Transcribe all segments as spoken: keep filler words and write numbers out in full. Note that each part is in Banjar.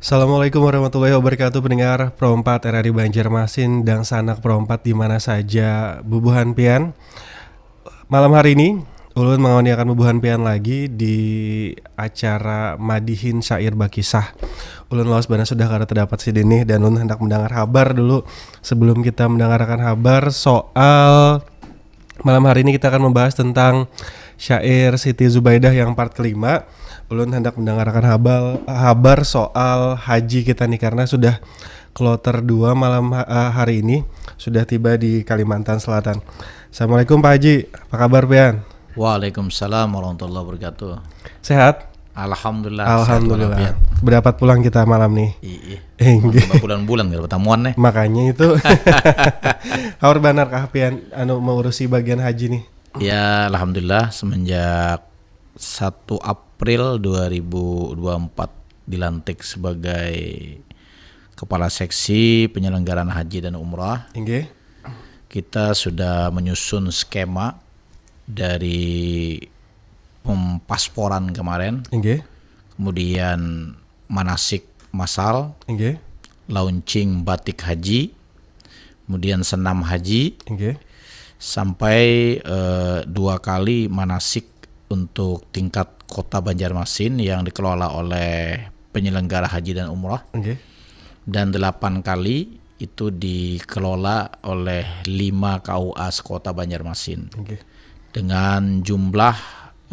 Assalamualaikum warahmatullahi wabarakatuh, pendengar Pro empat R R I Banjarmasin, dangsanak Pro empat di mana saja bubuhan pian. Malam hari ini, ulun mangawaniakan bubuhan pian lagi di acara Madihin Syair Bakisah. Ulun lawas banar sudah kada terdapat sidin nih, dan ulun hendak mendengar habar dulu sebelum kita mendengarkan habar soal malam hari ini kita akan membahas tentang syair Siti Zubaidah yang part kelima. Ulun hendak mendengarkan habar, habar soal haji kita nih, karena sudah kloter dua malam ha- eh, hari ini, sudah tiba di Kalimantan Selatan. Assalamualaikum Pak Haji, apa kabar pian? Waalaikumsalam warahmatullahi wabarakatuh. Sehat? Alhamdulillah. Sehat Alhamdulillah. walafiat. Berdapat pulang kita malam nih. Iya. Inggih. Berbulan-bulan kada batamuan nih. Makanya itu haur banar kah pian anu mengurusi bagian haji nih? Ya, alhamdulillah semenjak satu April dua ribu dua puluh empat dilantik sebagai kepala seksi penyelenggaraan haji dan umrah, Inggih. Kita sudah menyusun skema dari pem- pasporan kemarin, Inggih. Kemudian manasik masal, Inggih. Launching batik haji, kemudian senam haji, Inggih. Sampai eh, dua kali manasik untuk tingkat kota Banjarmasin yang dikelola oleh penyelenggara haji dan umrah, Inggih. Dan delapan kali itu dikelola oleh lima K U A sekota Banjarmasin, Inggih. Dengan jumlah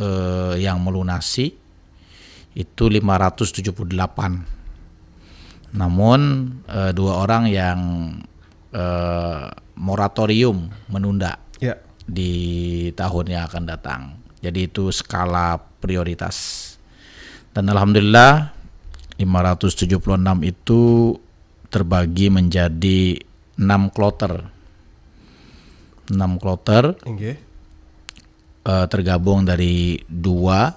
eh, yang melunasi itu lima ratus tujuh puluh delapan. Namun eh, dua orang yang eh, moratorium menunda Ya. di tahun yang akan datang. Jadi itu skala prioritas. Dan alhamdulillah lima ratus tujuh puluh enam itu terbagi menjadi enam kloter. Enam kloter Inggih. eh, tergabung dari dua,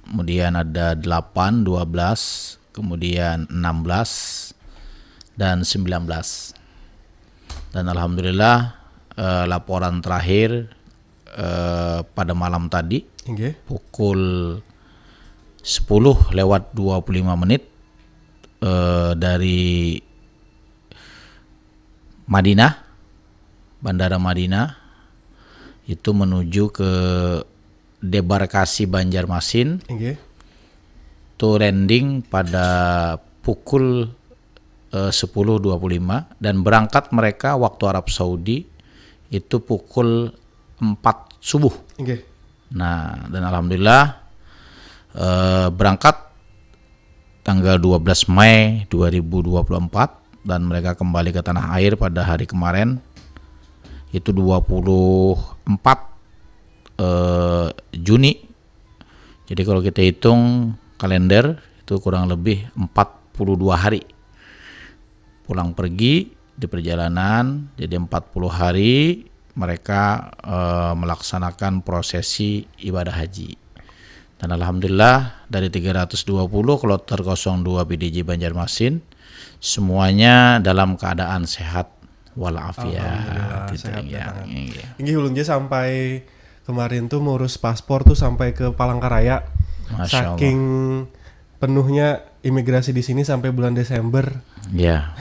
kemudian ada delapan, dua belas, kemudian enam belas dan sembilan belas. Dan alhamdulillah eh, laporan terakhir eh, pada malam tadi Inggih. pukul sepuluh lewat dua puluh lima menit eh, dari Madinah, Bandara Madinah itu menuju ke debarkasi Banjarmasin. Inggih. Itu landing pada pukul eh, sepuluh dua puluh lima dan berangkat mereka waktu Arab Saudi itu pukul empat subuh. Inggih. Nah, dan alhamdulillah eh, berangkat tanggal dua belas Mei dua ribu dua puluh empat dan mereka kembali ke tanah air pada hari kemarin, itu dua puluh empat eh, Juni. Jadi kalau kita hitung kalender itu kurang lebih empat puluh dua hari pulang pergi di perjalanan, jadi empat puluh hari mereka eh, melaksanakan prosesi ibadah haji. Dan alhamdulillah dari tiga ratus dua puluh kloter kosong dua P D J Banjarmasin semuanya dalam keadaan sehat walafiat. Alhamdulillah, Gitu, sehat ya. datang. Iya. Inggih, ulun ja sampai kemarin tuh ngurus paspor tuh sampai ke Palangkaraya. Masya Allah. Saking penuhnya imigrasi di sini sampai bulan Desember. Ya.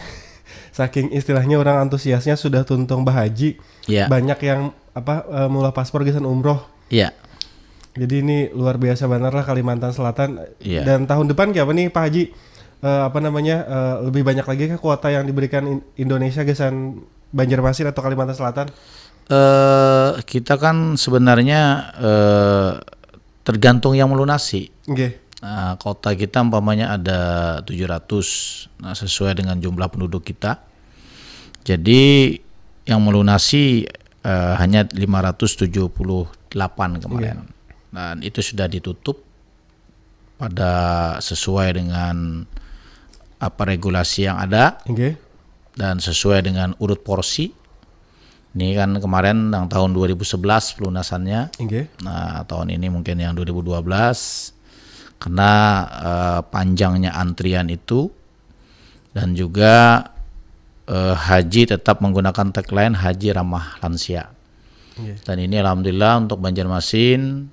Saking istilahnya orang antusiasnya sudah tuntung bahaji. Ya. Banyak yang apa eh, mula paspor gasan umroh. Ya. Jadi ini luar biasa banget lah Kalimantan Selatan. Iya. Dan tahun depan kayak apa nih Pak Haji? Eh, apa namanya eh, lebih banyak lagi ke kuota yang diberikan In- Indonesia gasan Banjarmasin atau Kalimantan Selatan? Eh, kita kan sebenarnya eh, tergantung yang melunasi. Nggih. Nah, kota kita umpamanya ada tujuh ratus. Nah, sesuai dengan jumlah penduduk kita. Jadi yang melunasi eh, hanya lima ratus tujuh puluh delapan kemarin. Dan itu sudah ditutup pada sesuai dengan apa regulasi yang ada Nggih. Dan sesuai dengan urut porsi. Ini kan kemarin yang tahun dua ribu sebelas pelunasannya. Nggih. Nah, tahun ini mungkin yang dua ribu dua belas karena eh, panjangnya antrian itu dan juga eh, haji tetap menggunakan tagline haji ramah lansia. Nggih. Dan ini alhamdulillah untuk Banjarmasin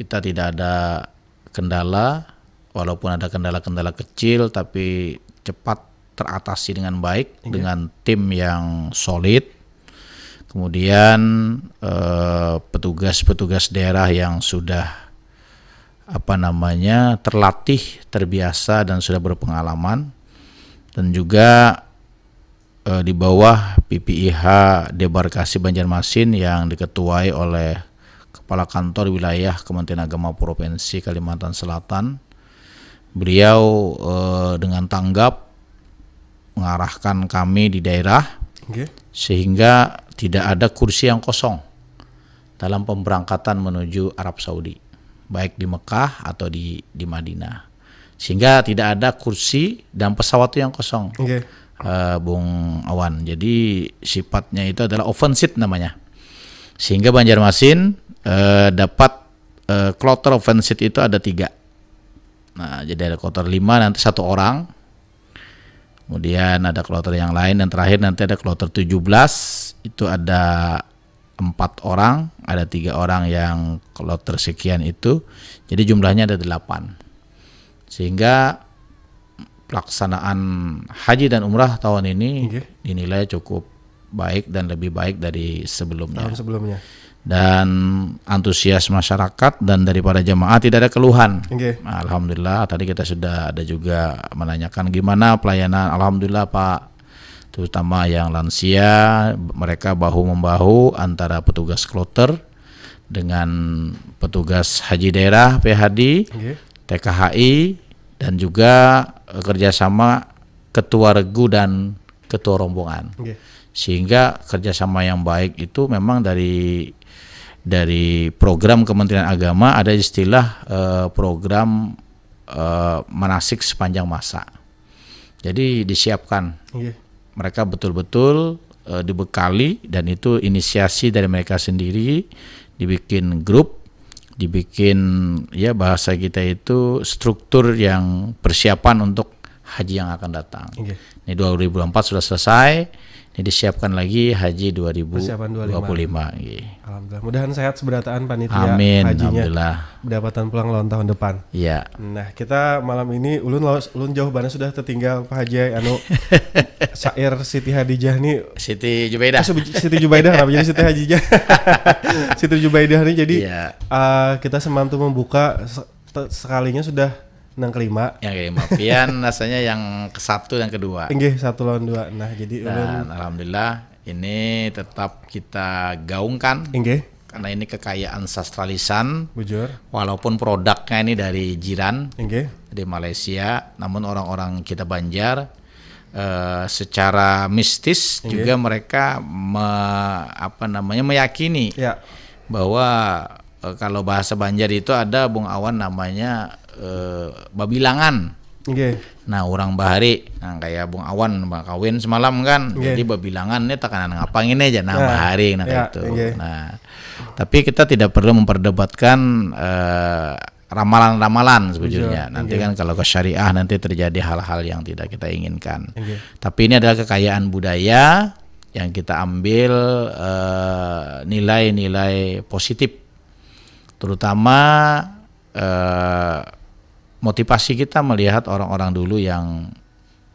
kita tidak ada kendala walaupun ada kendala-kendala kecil, tapi cepat teratasi dengan baik, iya, dengan tim yang solid. Kemudian eh, petugas-petugas daerah yang sudah, apa namanya, terlatih, terbiasa, dan sudah berpengalaman, dan juga eh, di bawah P P I H Debarkasi Banjarmasin yang diketuai oleh Kepala Kantor Wilayah Kementerian Agama Provinsi Kalimantan Selatan. Beliau eh, dengan tanggap mengarahkan kami di daerah, oke, sehingga tidak ada kursi yang kosong dalam pemberangkatan menuju Arab Saudi, baik di Mekah atau di di Madinah, sehingga tidak ada kursi dan pesawat itu yang kosong. Oke. Eh, Bung Awan. Jadi sifatnya itu adalah open seat namanya, sehingga Banjarmasin eh, dapat eh, kloter open seat itu ada tiga. Nah, jadi ada kloter lima, nanti satu orang. Kemudian ada kloter yang lain, dan terakhir nanti ada kloter tujuh belas, itu ada empat orang, ada tiga orang yang kloter sekian itu. Jadi jumlahnya ada delapan. Sehingga pelaksanaan haji dan umrah tahun ini, oke, dinilai cukup baik dan lebih baik dari sebelumnya. Tahun sebelumnya. Dan antusias masyarakat dan daripada jemaah tidak ada keluhan. Oke. Alhamdulillah, tadi kita sudah ada juga menanyakan gimana pelayanan. Alhamdulillah, Pak, terutama yang lansia, mereka bahu-membahu antara petugas kloter dengan petugas haji daerah, P H D, oke, T K H I, dan juga eh, kerjasama ketua regu dan ketua rombongan. Oke. Sehingga kerjasama yang baik itu memang dari dari program Kementerian Agama ada istilah eh, program eh, manasik sepanjang masa. Jadi disiapkan. Oke. Mereka betul-betul eh, dibekali, dan itu inisiasi dari mereka sendiri, dibikin grup, dibikin, ya, bahasa kita itu struktur yang persiapan untuk haji yang akan datang. Oke. Ini dua ribu dua puluh empat sudah selesai, ini disiapkan lagi haji dua ribu dua puluh lima. Persiapan dua puluh lima. Iya. Alhamdulillah. Mudahan sehat seberataan panitia, amin, hajinya. Alhamdulillah. Berdapatan pulang lawan tahun depan. Iya. Nah, kita malam ini, ulun lawas, ulun jauh banget sudah tertinggal, Pak Haji, anu, syair Siti Hadijah nih. Siti Jubaidah. Eh, Siti Jubaidah, kenapa jadi Siti Hadijah? Siti Jubaidah nih, jadi, iya, eh, kita semantu membuka se- te- sekalinya sudah nang kelima. Yang kelima. Pian rasanya yang ke satu dan kedua. Inggih, satu lawan dua. Nah, jadi ulun, dan alhamdulillah ini tetap kita gaungkan. Inggih. Karena ini kekayaan sastra lisan. Bujur. Walaupun produknya ini dari jiran, inggih, dari Malaysia, namun orang-orang kita Banjar eh, secara mistis, inggih, juga mereka me- apa namanya, meyakini, ya, bahwa eh, kalau bahasa Banjar itu ada, Bung Awan, namanya eh, babilangan. Inggih. Nah, urang bahari, nah, kayak Bung Awan kawin semalam kan, inggih, jadi babilangan ini tekanan ngapa ini aja, nah, nah, bahari, nah, ya, kayak itu, inggih. Nah, tapi kita tidak perlu memperdebatkan eh, ramalan-ramalan sebujurnya. Bujur, inggih. Nanti kan kalau ke syariah nanti terjadi hal-hal yang tidak kita inginkan. Inggih. Tapi ini adalah kekayaan budaya yang kita ambil eh, nilai-nilai positif, terutama eh, motivasi kita melihat orang-orang dulu yang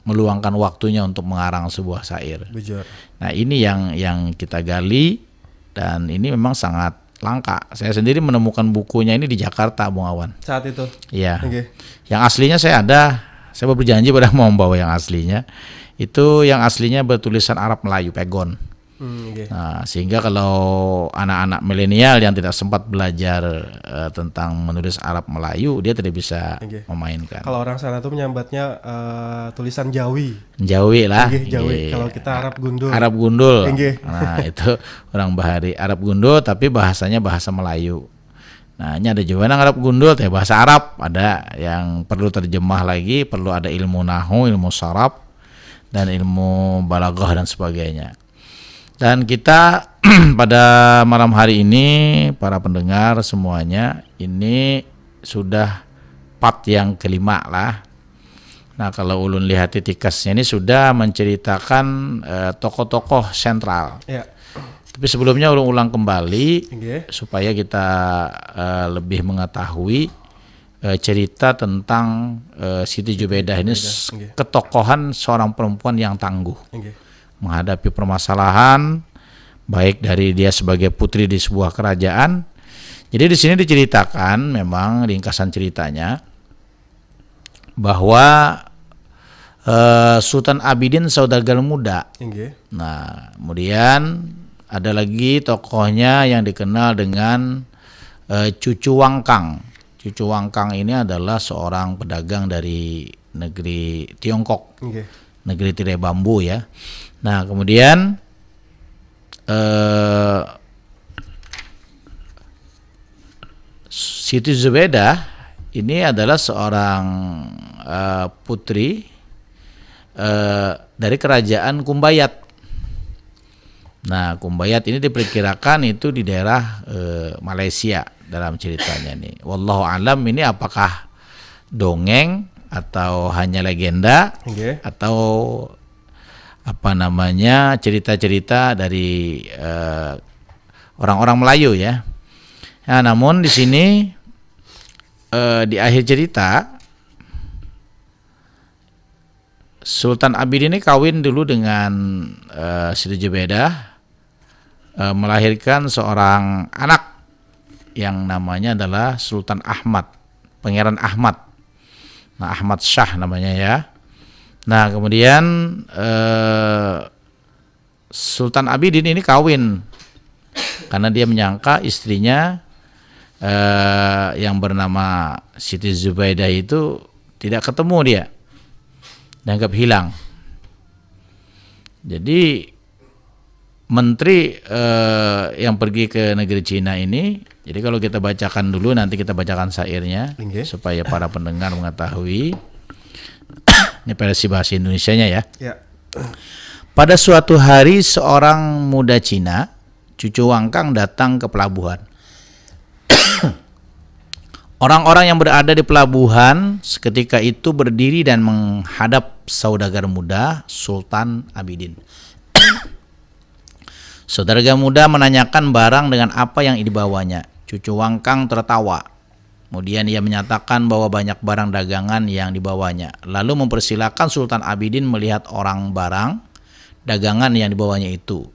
meluangkan waktunya untuk mengarang sebuah syair. Bujur. Nah, ini yang yang kita gali, dan ini memang sangat langka. Saya sendiri menemukan bukunya ini di Jakarta, Bung Awan. Saat itu? Iya. Oke. Yang aslinya saya ada. Saya berjanji pada mau membawa yang aslinya. Itu yang aslinya bertulisan Arab Melayu, Pegon. Hmm, oke. Nah, sehingga kalau anak-anak milenial yang tidak sempat belajar eh, tentang menulis Arab Melayu, dia tidak bisa, oke, memainkan. Kalau orang sana tuh menyambatnya eh, tulisan Jawi. Jawi lah. Inggih, Jawi. Inggih. Kalau kita Arab Gundul. Arab Gundul. Inggih. Nah, itu orang bahari Arab Gundul, tapi bahasanya bahasa Melayu. Nah, ini ada juga nang Arab Gundul, teh, bahasa Arab. Ada yang perlu terjemah lagi, perlu ada ilmu nahu, ilmu saraf, dan ilmu balaghah dan sebagainya. Dan kita pada malam hari ini, para pendengar semuanya, ini sudah part yang kelima lah. Nah, kalau ulun lihat tikasnya ini sudah menceritakan eh, tokoh-tokoh sentral. Ya. Tapi sebelumnya ulun ulang kembali, oke, supaya kita eh, lebih mengetahui eh, cerita tentang eh, Siti Zubaidah ini, Zubaidah, s- nggih. Ketokohan seorang perempuan yang tangguh, nggih, menghadapi permasalahan, baik dari dia sebagai putri di sebuah kerajaan. Jadi di sini diceritakan memang ringkasan ceritanya bahwa eh, Sultan Abidin saudagar muda. Nggih. Nah, kemudian ada lagi tokohnya yang dikenal dengan eh, Cucu Wangkang. Cucu Wangkang ini adalah seorang pedagang dari negeri Tiongkok, nggih, negeri tirai bambu ya. Nah, kemudian eh, Siti Zubaidah ini adalah seorang eh, putri eh, dari kerajaan Kumbayat. Nah, Kumbayat ini diperkirakan itu di daerah eh, Malaysia dalam ceritanya nih. Wallahu alam ini apakah dongeng atau hanya legenda, nggih, atau apa namanya, cerita-cerita dari eh, orang-orang Melayu ya. Nah, namun di sini eh, di akhir cerita Sultan Abidin ini kawin dulu dengan eh, Siti Zubaidah, eh, melahirkan seorang anak yang namanya adalah Sultan Ahmad, Pangeran Ahmad. Nah, Ahmad Syah namanya ya. Nah, kemudian eh, Sultan Abidin ini kawin karena dia menyangka istrinya eh, yang bernama Siti Zubaidah itu tidak ketemu dia, dianggap hilang. Jadi menteri eh, yang pergi ke negeri Cina ini, jadi kalau kita bacakan dulu, nanti kita bacakan syairnya, nggih, supaya para pendengar mengetahui. Ini versi bahasa Indonesianya ya. Ya. Pada suatu hari seorang muda Cina, Cucu Wangkang, datang ke pelabuhan. Orang-orang yang berada di pelabuhan seketika itu berdiri dan menghadap saudagar muda Sultan Abidin. Saudagar muda menanyakan barang dengan apa yang dibawanya. Cucu Wangkang tertawa. Kemudian ia menyatakan bahwa banyak barang dagangan yang dibawanya, lalu mempersilakan Sultan Abidin melihat orang barang dagangan yang dibawanya itu.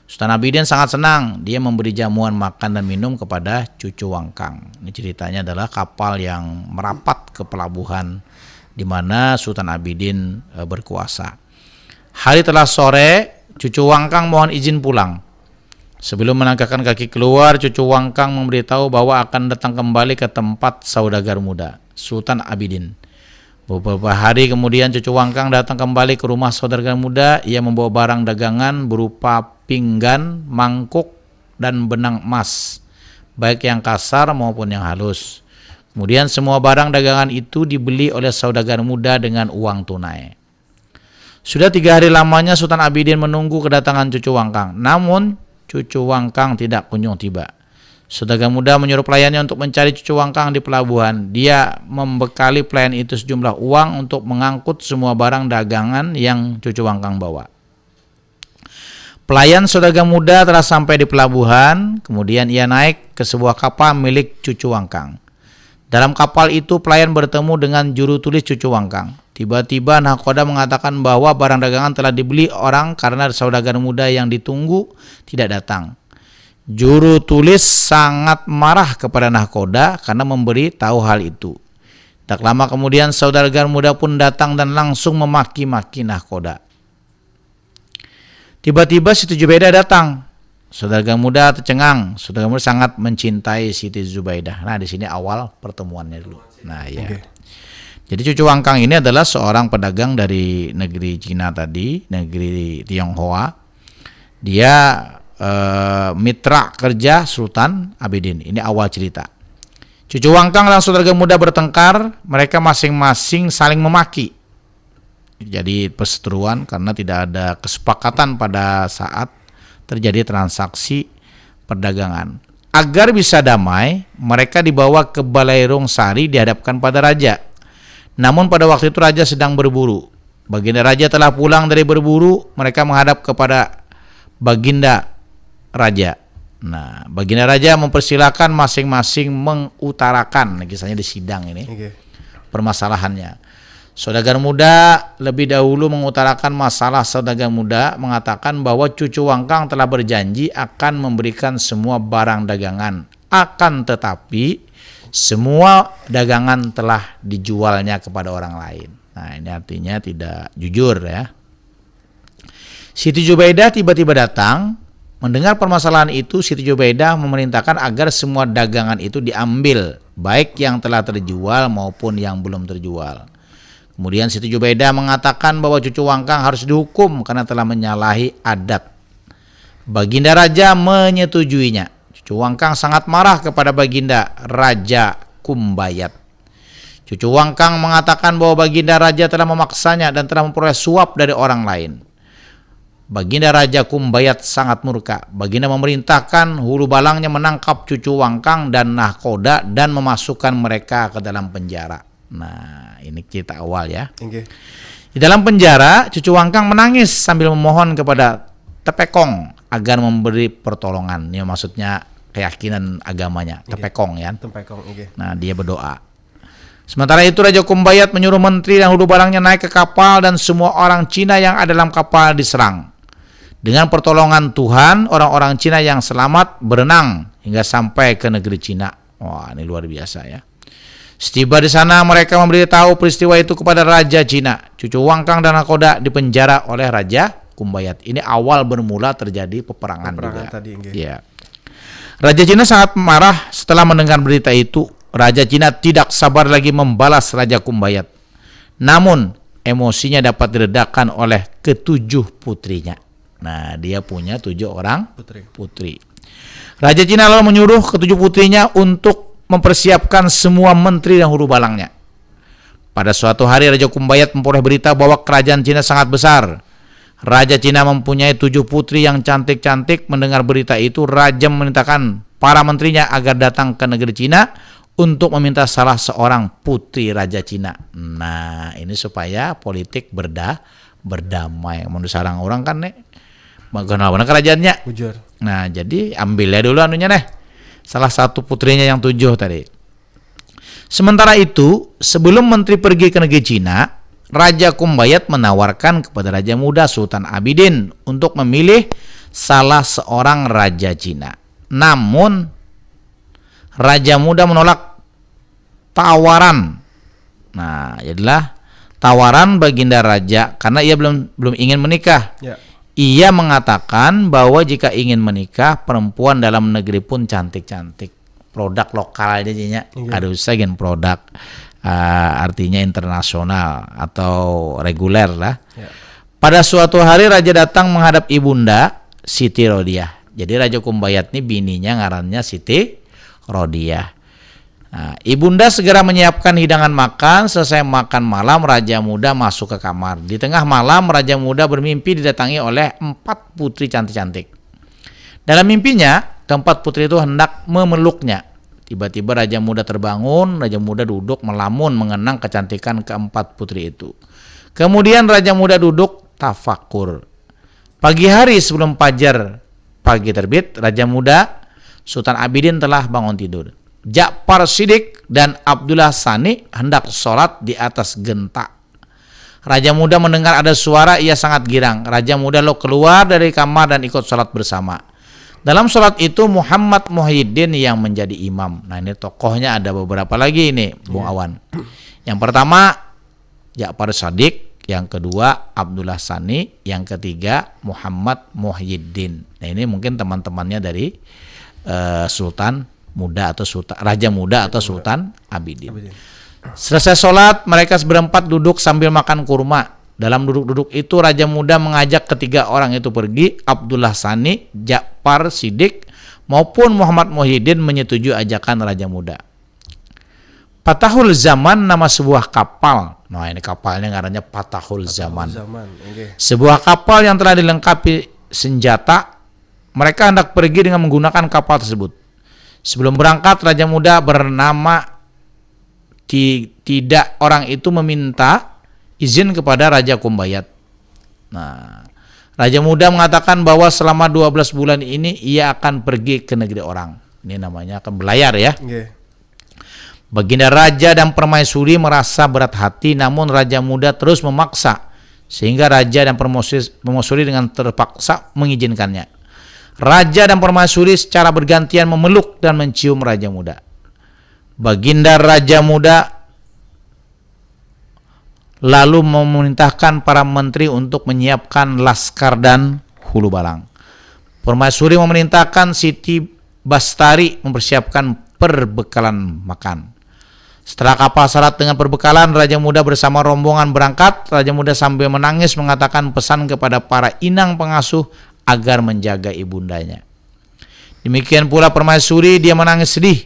Sultan Abidin sangat senang. Dia memberi jamuan makan dan minum kepada Cucu Wangkang. Ini ceritanya adalah kapal yang merapat ke pelabuhan di mana Sultan Abidin eh, berkuasa. Hari telah sore, Cucu Wangkang mohon izin pulang. Sebelum menangkahkan kaki keluar, Cucu Wangkang memberitahu bahwa akan datang kembali ke tempat saudagar muda, Sultan Abidin. Beberapa hari kemudian, Cucu Wangkang datang kembali ke rumah saudagar muda. Ia membawa barang dagangan berupa pinggan, mangkuk, dan benang emas, baik yang kasar maupun yang halus. Kemudian semua barang dagangan itu dibeli oleh saudagar muda dengan uang tunai. Sudah tiga hari lamanya Sultan Abidin menunggu kedatangan Cucu Wangkang. Namun, Cucu Wangkang tidak kunjung tiba. Saudagar muda menyuruh pelayannya untuk mencari Cucu Wangkang di pelabuhan. Dia membekali pelayan itu sejumlah uang untuk mengangkut semua barang dagangan yang Cucu Wangkang bawa. Pelayan saudagar muda telah sampai di pelabuhan, kemudian ia naik ke sebuah kapal milik Cucu Wangkang. Dalam kapal itu, pelayan bertemu dengan juru tulis Cucu Wangkang. Tiba-tiba, nahkoda mengatakan bahwa barang dagangan telah dibeli orang karena saudagar muda yang ditunggu tidak datang. Juru tulis sangat marah kepada nahkoda karena memberi tahu hal itu. Tak lama kemudian, saudagar muda pun datang dan langsung memaki-maki nahkoda. Tiba-tiba Siti Zubaidah datang. Saudagar muda tercengang. Saudagar muda sangat mencintai Siti Zubaidah. Nah, di sini awal pertemuannya dulu. Nah, ya. Oke. Jadi Cucu Wangkang ini adalah seorang pedagang dari negeri Cina tadi, negeri Tionghoa. Dia eh, mitra kerja Sultan Abidin. Ini awal cerita. Cucu Wangkang dan saudagar muda bertengkar, mereka masing-masing saling memaki. Jadi perseteruan karena tidak ada kesepakatan pada saat terjadi transaksi perdagangan. Agar bisa damai, mereka dibawa ke Balairung Sari, dihadapkan pada raja. Namun pada waktu itu raja sedang berburu. Baginda raja telah pulang dari berburu, mereka menghadap kepada baginda raja. Nah, Baginda Raja mempersilahkan masing-masing mengutarakan, kisahnya di sidang ini, Oke. permasalahannya. Saudagar muda lebih dahulu mengutarakan masalah saudagar muda, mengatakan bahwa cucu Wangkang telah berjanji akan memberikan semua barang dagangan. Akan tetapi, semua dagangan telah dijualnya kepada orang lain. Nah, ini artinya tidak jujur, ya. Siti Jubaidah tiba-tiba datang. Mendengar permasalahan itu, Siti Jubaidah memerintahkan agar semua dagangan itu diambil, baik yang telah terjual maupun yang belum terjual. Kemudian Siti Jubaidah mengatakan bahwa cucu Wangkang harus dihukum karena telah menyalahi adat. Baginda Raja menyetujuinya. Cucu Wangkang sangat marah kepada Baginda Raja Kumbayat. Cucu Wangkang mengatakan bahwa Baginda Raja telah memaksanya dan telah memperoleh suap dari orang lain. Baginda Raja Kumbayat sangat murka. Baginda memerintahkan hulu balangnya menangkap cucu Wangkang dan nahkoda dan memasukkan mereka ke dalam penjara. Nah, ini cerita awal, ya. Oke. Di dalam penjara, cucu Wangkang menangis sambil memohon kepada Tepekong agar memberi pertolongan. Ini maksudnya keyakinan agamanya, Tepekong, ya. Tempekong, oke. Nah, dia berdoa. Sementara itu, Raja Kumbayat menyuruh menteri dan hulu balangnya naik ke kapal dan semua orang Cina yang ada dalam kapal diserang. Dengan pertolongan Tuhan, orang-orang Cina yang selamat berenang hingga sampai ke negeri Cina. Wah, ini luar biasa, ya. Setiba di sana, mereka memberitahu peristiwa itu kepada Raja Cina. Cucu Wangkang dan Nakoda dipenjara oleh Raja Kumbayat. Ini awal bermula terjadi peperangan, Peperangan juga. Tadi, oke. Ya. Raja Cina sangat marah setelah mendengar berita itu. Raja Cina tidak sabar lagi membalas Raja Kumbayat. Namun, emosinya dapat diredakan oleh ketujuh putrinya. Nah, dia punya tujuh orang Putri. putri. Raja Cina lalu menyuruh ketujuh putrinya untuk mempersiapkan semua menteri dan hulu balangnya. Pada suatu hari, Raja Kumbayat memperoleh berita bahwa kerajaan Cina sangat besar. Raja Cina mempunyai tujuh putri yang cantik-cantik. Mendengar berita itu, Raja memerintahkan para menterinya agar datang ke negeri Cina untuk meminta salah seorang putri Raja Cina. Nah, ini supaya politik berda berdamai. Mun disarang orang kan, nih, kenal mana kerajaannya. Bujur. Nah, jadi ambilnya dulu anunya, nih. Salah satu putrinya yang tujuh tadi. Sementara itu, sebelum menteri pergi ke negeri Cina, Raja Kumbayat menawarkan kepada Raja Muda Sultan Abidin untuk memilih salah seorang raja Cina. Namun, Raja Muda menolak tawaran. Nah, jadilah tawaran Baginda Raja karena ia belum belum ingin menikah. Ya. Ia mengatakan bahwa jika ingin menikah, perempuan dalam negeri pun cantik-cantik. Produk lokal aja, jadinya. Iya. Ada usah gen produk, eh, artinya internasional atau reguler lah. Ya. Pada suatu hari, raja datang menghadap ibunda, Siti Rodiah. Jadi, Raja Kumbayat ni bininya ngarannya Siti Rodiah. Nah, ibunda segera menyiapkan hidangan makan. Selesai makan malam, Raja Muda masuk ke kamar. Di tengah malam, Raja Muda bermimpi didatangi oleh empat putri cantik-cantik. Dalam mimpinya, keempat putri itu hendak memeluknya. Tiba-tiba Raja Muda terbangun. Raja Muda duduk melamun mengenang kecantikan keempat putri itu. Kemudian, Raja Muda duduk tafakur. Pagi hari, sebelum fajar pagi terbit, Raja Muda Sultan Abidin telah bangun tidur. Ja'far Siddiq dan Abdullah Sani hendak sholat di atas genta. Raja Muda mendengar ada suara, ia sangat girang. Raja Muda lalu keluar dari kamar dan ikut sholat bersama. Dalam sholat itu, Muhammad Muhyiddin yang menjadi imam. Nah, ini tokohnya ada beberapa lagi ini, Bung Awan. Yang pertama, Ja'far Sadiq, yang kedua Abdullah Sani, yang ketiga Muhammad Muhyiddin. Nah, ini mungkin teman-temannya dari, eh, Sultan Muda atau Sultan Raja Muda atau Sultan Abidin. Abidin. Selesai sholat, mereka berempat duduk sambil makan kurma. Dalam duduk-duduk itu, Raja Muda mengajak ketiga orang itu pergi, Abdullah Sani, Ja'far Siddiq, maupun Muhammad Muhyiddin menyetujui ajakan Raja Muda. Patahul Zaman nama sebuah kapal. Nah, ini kapalnya ngarannya Patahul Zaman. Zaman, oke. Sebuah kapal yang telah dilengkapi senjata. Mereka hendak pergi dengan menggunakan kapal tersebut. Sebelum berangkat, Raja Muda bernama ti- tidak orang itu meminta izin kepada Raja Kumbayat. Nah, Raja Muda mengatakan bahwa selama dua belas bulan ini ia akan pergi ke negeri orang. Ini namanya akan berlayar ya. Nggih. Baginda Raja dan Permaisuri merasa berat hati, namun Raja Muda terus memaksa, sehingga Raja dan Permaisuri, Permaisuri dengan terpaksa mengizinkannya. Raja dan Permaisuri secara bergantian memeluk dan mencium Raja Muda. Baginda Raja Muda lalu memerintahkan para menteri untuk menyiapkan laskar dan hulu balang. Permaisuri memerintahkan Siti Bastari mempersiapkan perbekalan makan. Setelah kapal syarat dengan perbekalan, Raja Muda bersama rombongan berangkat. Raja Muda sambil menangis mengatakan pesan kepada para inang pengasuh agar menjaga ibundanya. Demikian pula Permaisuri, dia menangis sedih.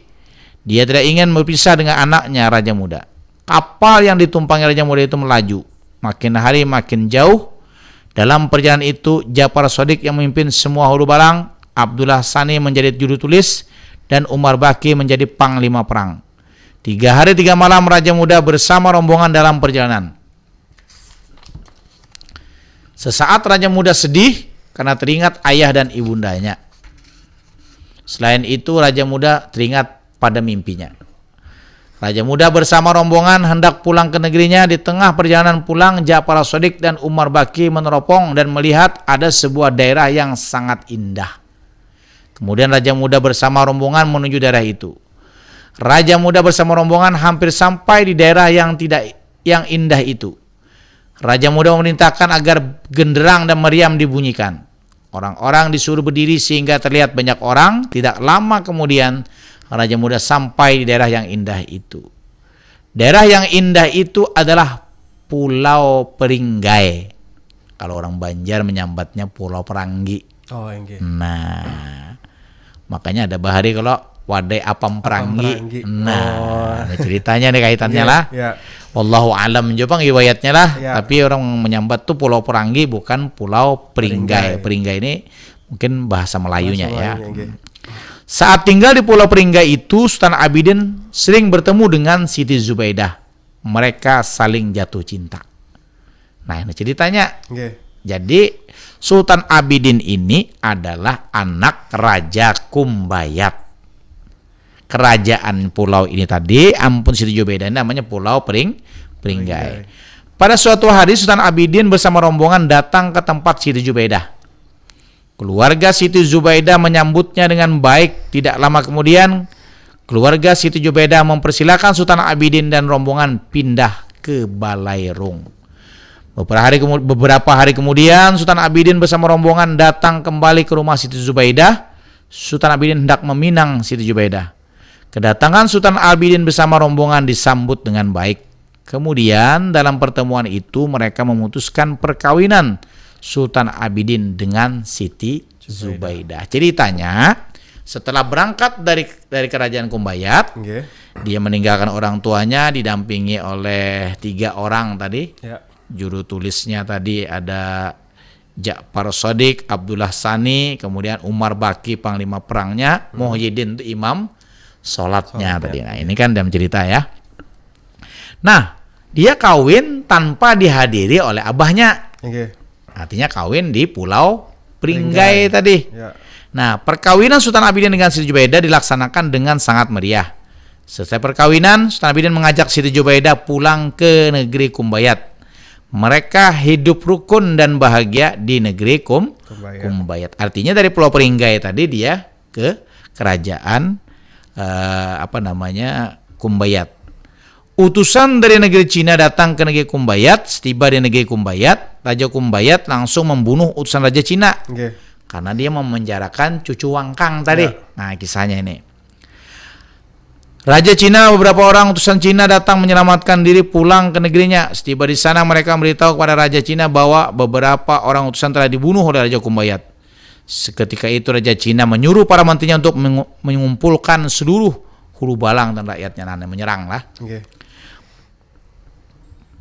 Dia tidak ingin berpisah dengan anaknya Raja Muda. Kapal yang ditumpangi Raja Muda itu melaju. Makin hari makin jauh. Dalam perjalanan itu, Japar Sodik yang memimpin semua hulu balang, Abdullah Sani menjadi juru tulis, dan Umar Baki menjadi panglima perang. Tiga hari tiga malam Raja Muda bersama rombongan dalam perjalanan. Sesaat Raja Muda sedih karena teringat ayah dan ibundanya. Selain itu, Raja Muda teringat pada mimpinya. Raja Muda bersama rombongan hendak pulang ke negerinya. Di tengah perjalanan pulang, Japar Sodik dan Umar Baki meneropong dan melihat ada sebuah daerah yang sangat indah. Kemudian Raja Muda bersama rombongan menuju daerah itu. Raja Muda bersama rombongan hampir sampai di daerah yang tidak yang indah itu. Raja Muda memerintahkan agar genderang dan meriam dibunyikan. Orang-orang disuruh berdiri sehingga terlihat banyak orang. Tidak lama kemudian, Raja Muda sampai di daerah yang indah itu. Daerah yang indah itu adalah Pulau Peringgai. Kalau orang Banjar menyambatnya Pulau Peranggi. Oh, inggih. Nah, makanya ada bahari kalau wadai apam peranggi. Peranggi. Nah, Oh. Ada ceritanya nih kaitannya Iya, lah. Iya. Wallahu alam juga pang riwayatnya lah. Iya. Tapi orang menyambat tuh Pulau Peranggi, bukan Pulau Peringgai. Peringgai. Peringgai ini mungkin bahasa Melayunya Bahasa ya. Melayunya, inggih. Saat tinggal di Pulau Peringgai itu, Sultan Abidin sering bertemu dengan Siti Zubaidah. Mereka saling jatuh cinta. Nah, ini ceritanya. Inggih. Jadi, Sultan Abidin ini adalah anak Raja Kumbayat. Kerajaan pulau ini tadi, ampun Siti Zubaidah, namanya Pulau Pering Peringgai. Pada suatu hari, Sultan Abidin bersama rombongan datang ke tempat Siti Zubaidah. Keluarga Siti Zubaidah menyambutnya dengan baik. Tidak lama kemudian, keluarga Siti Zubaidah mempersilakan Sultan Abidin dan rombongan pindah ke Balairung. Beberapa hari, kemu- beberapa hari kemudian, Sultan Abidin bersama rombongan datang kembali ke rumah Siti Zubaidah. Sultan Abidin hendak meminang Siti Zubaidah. Kedatangan Sultan Abidin bersama rombongan disambut dengan baik. Kemudian, dalam pertemuan itu, mereka memutuskan perkawinan Sultan Abidin dengan Siti Zubaidah. Ceritanya, setelah berangkat dari dari kerajaan Kumbayat, Inggih. Dia meninggalkan orang tuanya, didampingi oleh tiga orang tadi. Ya. Juru tulisnya tadi ada Ja'far Sodik, Abdullah Sani, kemudian Umar Baki panglima perangnya, Muhyiddin itu imam sholatnya Sholatnya. Tadi. Nah, ini kan dalam cerita ya. Nah, dia kawin tanpa dihadiri oleh abahnya. Inggih. Artinya kawin di Pulau Peringgai tadi. Ya. Nah, perkawinan Sultan Abidin dengan Siti Zubaidah dilaksanakan dengan sangat meriah. Selesai perkawinan, Sultan Abidin mengajak Siti Zubaidah pulang ke negeri Kumbayat. Mereka hidup rukun dan bahagia di negeri Kum Kumbayat. Kumbayat. Artinya dari Pulau Peringgai tadi dia ke kerajaan eh, apa namanya Kumbayat. Utusan dari negeri Cina datang ke negeri Kumbayat. Setiba di negeri Kumbayat, Raja Kumbayat langsung membunuh utusan Raja Cina Inggih. karena dia memenjarakan cucu Wangkang tadi. Ya. Nah, kisahnya ini. Raja Cina, beberapa orang utusan Cina datang menyelamatkan diri pulang ke negerinya. Setiba di sana, mereka memberitahu kepada Raja Cina bahwa beberapa orang utusan telah dibunuh oleh Raja Kumbayat. Seketika itu, Raja Cina menyuruh para menterinya untuk mengu- mengumpulkan seluruh hulu balang dan rakyatnya. Nah, menyerang lah. Inggih.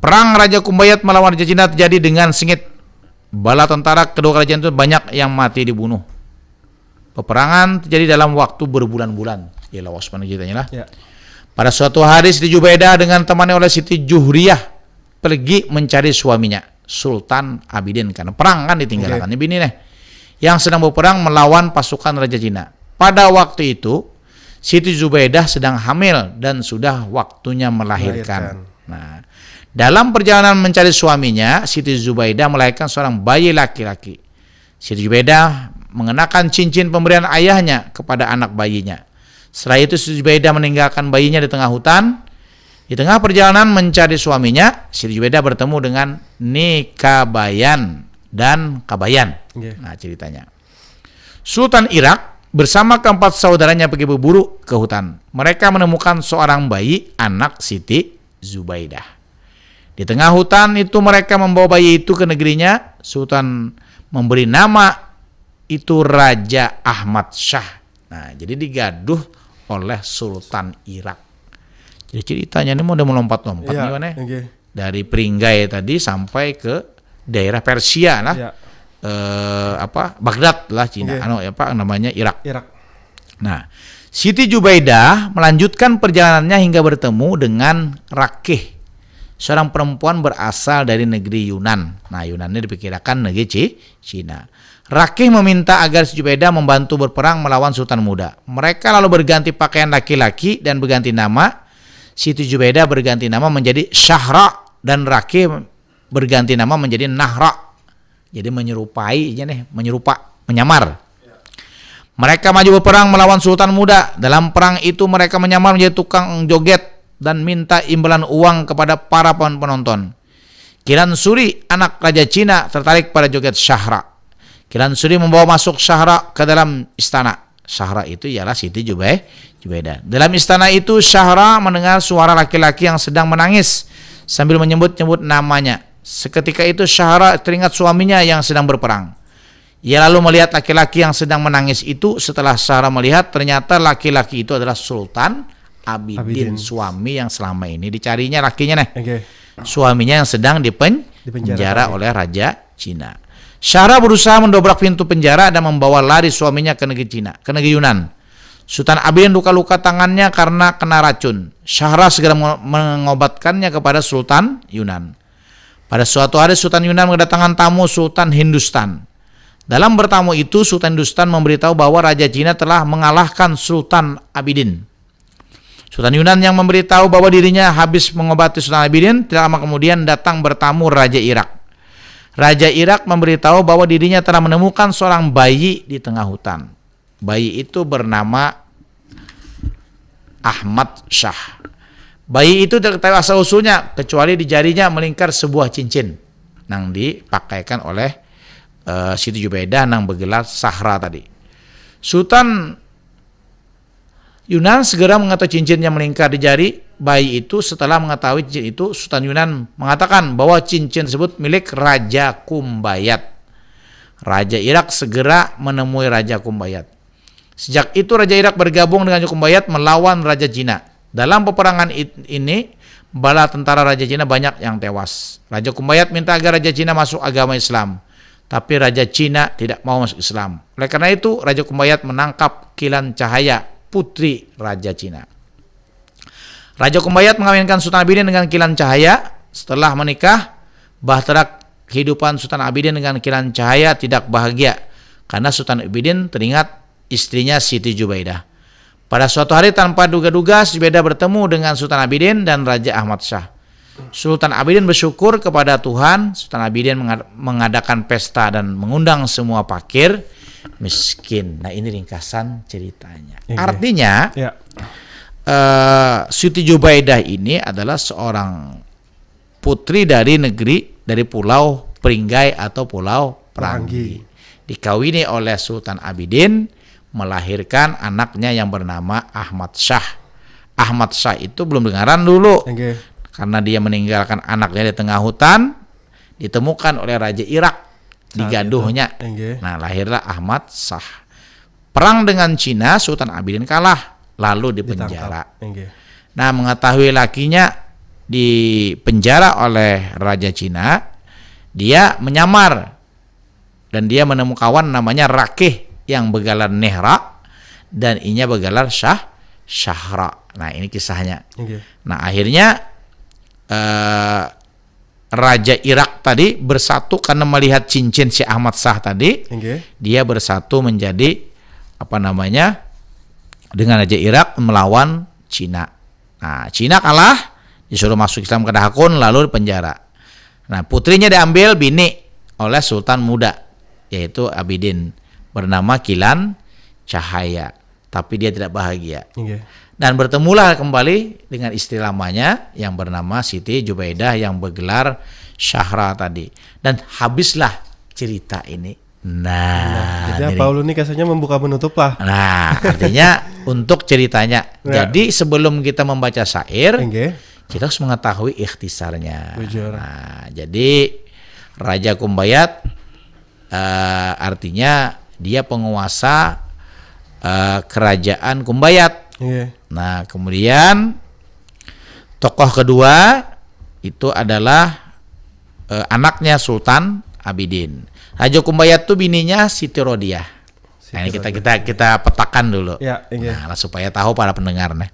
Perang Raja Kumbayat melawan Raja Cina terjadi dengan sengit. Bala tentara kedua kerajaan itu banyak yang mati dibunuh. Peperangan terjadi dalam waktu berbulan-bulan. Ya, lawas mana ceritanya lah. Ya. Pada suatu hari, Siti Zubaidah dengan temannya oleh Siti Juhriyah pergi mencari suaminya. Sultan Abidin, karena perang kan ditinggalkan. Oke. Bini nih yang sedang berperang melawan pasukan Raja Cina. Pada waktu itu Siti Zubaidah sedang hamil dan sudah waktunya melahirkan. Melahirkan. Nah, dalam perjalanan mencari suaminya, Siti Zubaidah melahirkan seorang bayi laki-laki. Siti Zubaidah mengenakan cincin pemberian ayahnya kepada anak bayinya. Setelah itu Siti Zubaidah meninggalkan bayinya di tengah hutan. Di tengah perjalanan mencari suaminya, Siti Zubaidah bertemu dengan Nikabayan dan Kabayan. Oke. Nah, ceritanya. Sultan Irak bersama keempat saudaranya pergi berburu ke hutan. Mereka menemukan seorang bayi, anak Siti Zubaidah. Di tengah hutan itu mereka membawa bayi itu ke negerinya. Sultan memberi nama itu Raja Ahmad Syah. Nah, jadi digaduh oleh Sultan Irak. Jadi ceritanya ini mau udah melompat-lompat. Iya, nih, Wan, eh. Oke. Dari Peringgai tadi sampai ke daerah Persia lah. Iya. Eh, apa, Baghdad lah Cina. Oke. Anu, apa namanya, Irak. Irak. Nah, Siti Zubaidah melanjutkan perjalanannya hingga bertemu dengan Rakih, seorang perempuan berasal dari negeri Yunan. Nah, Yunan ini diperkirakan negeri Ci-, Cina. Rakih meminta agar Siti Zubaidah membantu berperang melawan Sultan Muda. Mereka lalu berganti pakaian laki-laki dan berganti nama. Siti Zubaidah berganti nama menjadi Syahra dan Rakih berganti nama menjadi Nahra. Jadi menyerupai aja nih, menyerupa, menyamar. Mereka maju berperang melawan Sultan Muda. Dalam perang itu mereka menyamar menjadi tukang joget dan minta imbalan uang kepada para pen-, penonton. Kiran Suri, anak Raja Cina, tertarik pada joget Syahra. Kiran Suri membawa masuk Syahra ke dalam istana. Syahra itu ialah Siti Jubai-, Jubaidah. Dalam istana itu Syahra mendengar suara laki-laki yang sedang menangis sambil menyebut-nyebut namanya. Seketika itu Syahra teringat suaminya yang sedang berperang. Ia lalu melihat laki-laki yang sedang menangis itu. Setelah Syahra melihat, ternyata laki-laki itu adalah Sultan Abidin, Abidin, suami yang selama ini dicarinya lakinya nih. Oke. Suaminya yang sedang dipen-, dipenjara, penjara oleh Raja Cina. Syahra berusaha mendobrak pintu penjara dan membawa lari suaminya ke negeri Cina, ke negeri Yunan. Sultan Abidin luka-luka tangannya karena kena racun. Syahra segera mengo-, mengobatkannya kepada Sultan Yunan. Pada suatu hari Sultan Yunan mendatangan tamu Sultan Hindustan. Dalam bertamu itu, Sultan Hindustan memberitahu bahwa Raja Cina telah mengalahkan Sultan Abidin. Sultan Yunan yang memberitahu bahwa dirinya habis mengobati Sultan Abidin, tidak lama kemudian datang bertamu Raja Irak. Raja Irak memberitahu bahwa dirinya telah menemukan seorang bayi di tengah hutan. Bayi itu bernama Ahmad Syah. Bayi itu tidak ketahui asal usulnya, kecuali di jarinya melingkar sebuah cincin yang dipakaikan oleh, eh, Siti Zubaidah yang bergelar Sahra tadi. Sultan Yunan segera mengetahui cincin yang melingkar di jari bayi itu. Setelah mengetahui cincin itu, Sultan Yunan mengatakan bahwa cincin tersebut milik Raja Kumbayat. Raja Irak segera menemui Raja Kumbayat. Sejak itu, Raja Irak bergabung dengan Raja Kumbayat melawan Raja Cina. Dalam peperangan it-, ini, bala tentara Raja Cina banyak yang tewas. Raja Kumbayat minta agar Raja Cina masuk agama Islam, tapi Raja Cina tidak mau masuk Islam. Oleh karena itu, Raja Kumbayat menangkap Kilan Cahaya, putri Raja Cina. Raja Kumbayat mengawinkan Sultan Abidin dengan Kilan Cahaya. Setelah menikah, bahtera kehidupan Sultan Abidin dengan Kilan Cahaya tidak bahagia karena Sultan Abidin teringat istrinya Siti Zubaidah. Pada suatu hari, tanpa duga-duga, Zubaidah bertemu dengan Sultan Abidin dan Raja Ahmad Syah. Sultan Abidin bersyukur kepada Tuhan. Sultan Abidin mengad-, mengadakan pesta dan mengundang semua fakir miskin. Nah, ini ringkasan ceritanya. Iya. Artinya, ya, eh, Siti Zubaidah ini adalah seorang putri dari negeri, dari Pulau Peringgai atau Pulau Perangi. Perangi. Dikawini oleh Sultan Abidin, melahirkan anaknya yang bernama Ahmad Syah. Ahmad Syah itu belum dengaran dulu. Oke. Karena dia meninggalkan anaknya di tengah hutan, ditemukan oleh Raja Irak, saat digaduhnya itu. Oke. Nah, lahirlah Ahmad Syah. Perang dengan Cina, Sultan Abidin kalah, lalu dipenjara. Ditangkap. Oke. Nah, mengetahui lakinya dipenjara oleh Raja Cina, dia menyamar dan dia menemukan kawan namanya Rakih yang bergelar Nehra dan inya bergelar Syah-, Syahra. Nah, ini kisahnya. Oke. Nah, akhirnya, eh, Raja Irak tadi bersatu karena melihat cincin si Ahmad Shah tadi. Inggih. Dia bersatu menjadi apa namanya, dengan Raja Irak melawan Cina. Nah, Cina kalah, disuruh masuk Islam kada hakun, lalu dipenjara. Nah, putrinya diambil bini oleh Sultan Muda, yaitu Abidin, bernama Kilan Cahaya. Tapi dia tidak bahagia. Inggih. Dan bertemulah kembali dengan istri lamanya yang bernama Siti Jubaidah yang bergelar Syahra tadi. Dan habislah cerita ini. Nah, Jadi jadi, apa ulun nih, kesannya membuka menutup lah. Nah, artinya untuk ceritanya. Ya. Jadi sebelum kita membaca syair, Inggih. kita harus mengetahui ikhtisarnya. Bujur. Nah, jadi Raja Kumbayat eh, artinya dia penguasa eh, kerajaan Kumbayat. Inggih. Nah, kemudian tokoh kedua itu adalah eh, anaknya Sultan Abidin. Raja Kumbayat tuh bininya Siti Rodiah. Nah, ini kita kita kita petakan dulu. Ya, inggih. Nah, lah supaya tahu para pendengar nih.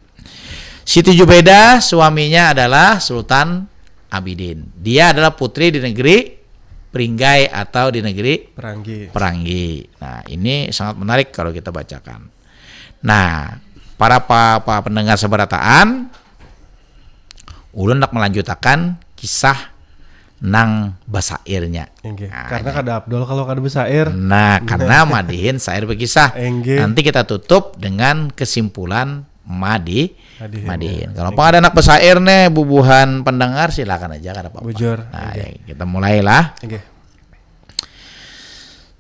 Siti Jubaidah suaminya adalah Sultan Abidin. Dia adalah putri di negeri Peringgai atau di negeri Peranggi. Peranggi. Nah, ini sangat menarik kalau kita bacakan. Nah, para pa, pa pendengar seberataan, ulun nak melanjutakan kisah nang basairnya. Inggih. Nah, Karena kada Abdul kalau kada bersair. Nah, karena madihin sair berkisah. Inggih. Nanti kita tutup dengan kesimpulan madi Madihin, madihin. Kalau ada anak bersair nih, bubuhan pendengar, silakan aja, kada apa-apa. Bujur. Nah, Inggih. Ya, kita mulailah. Inggih.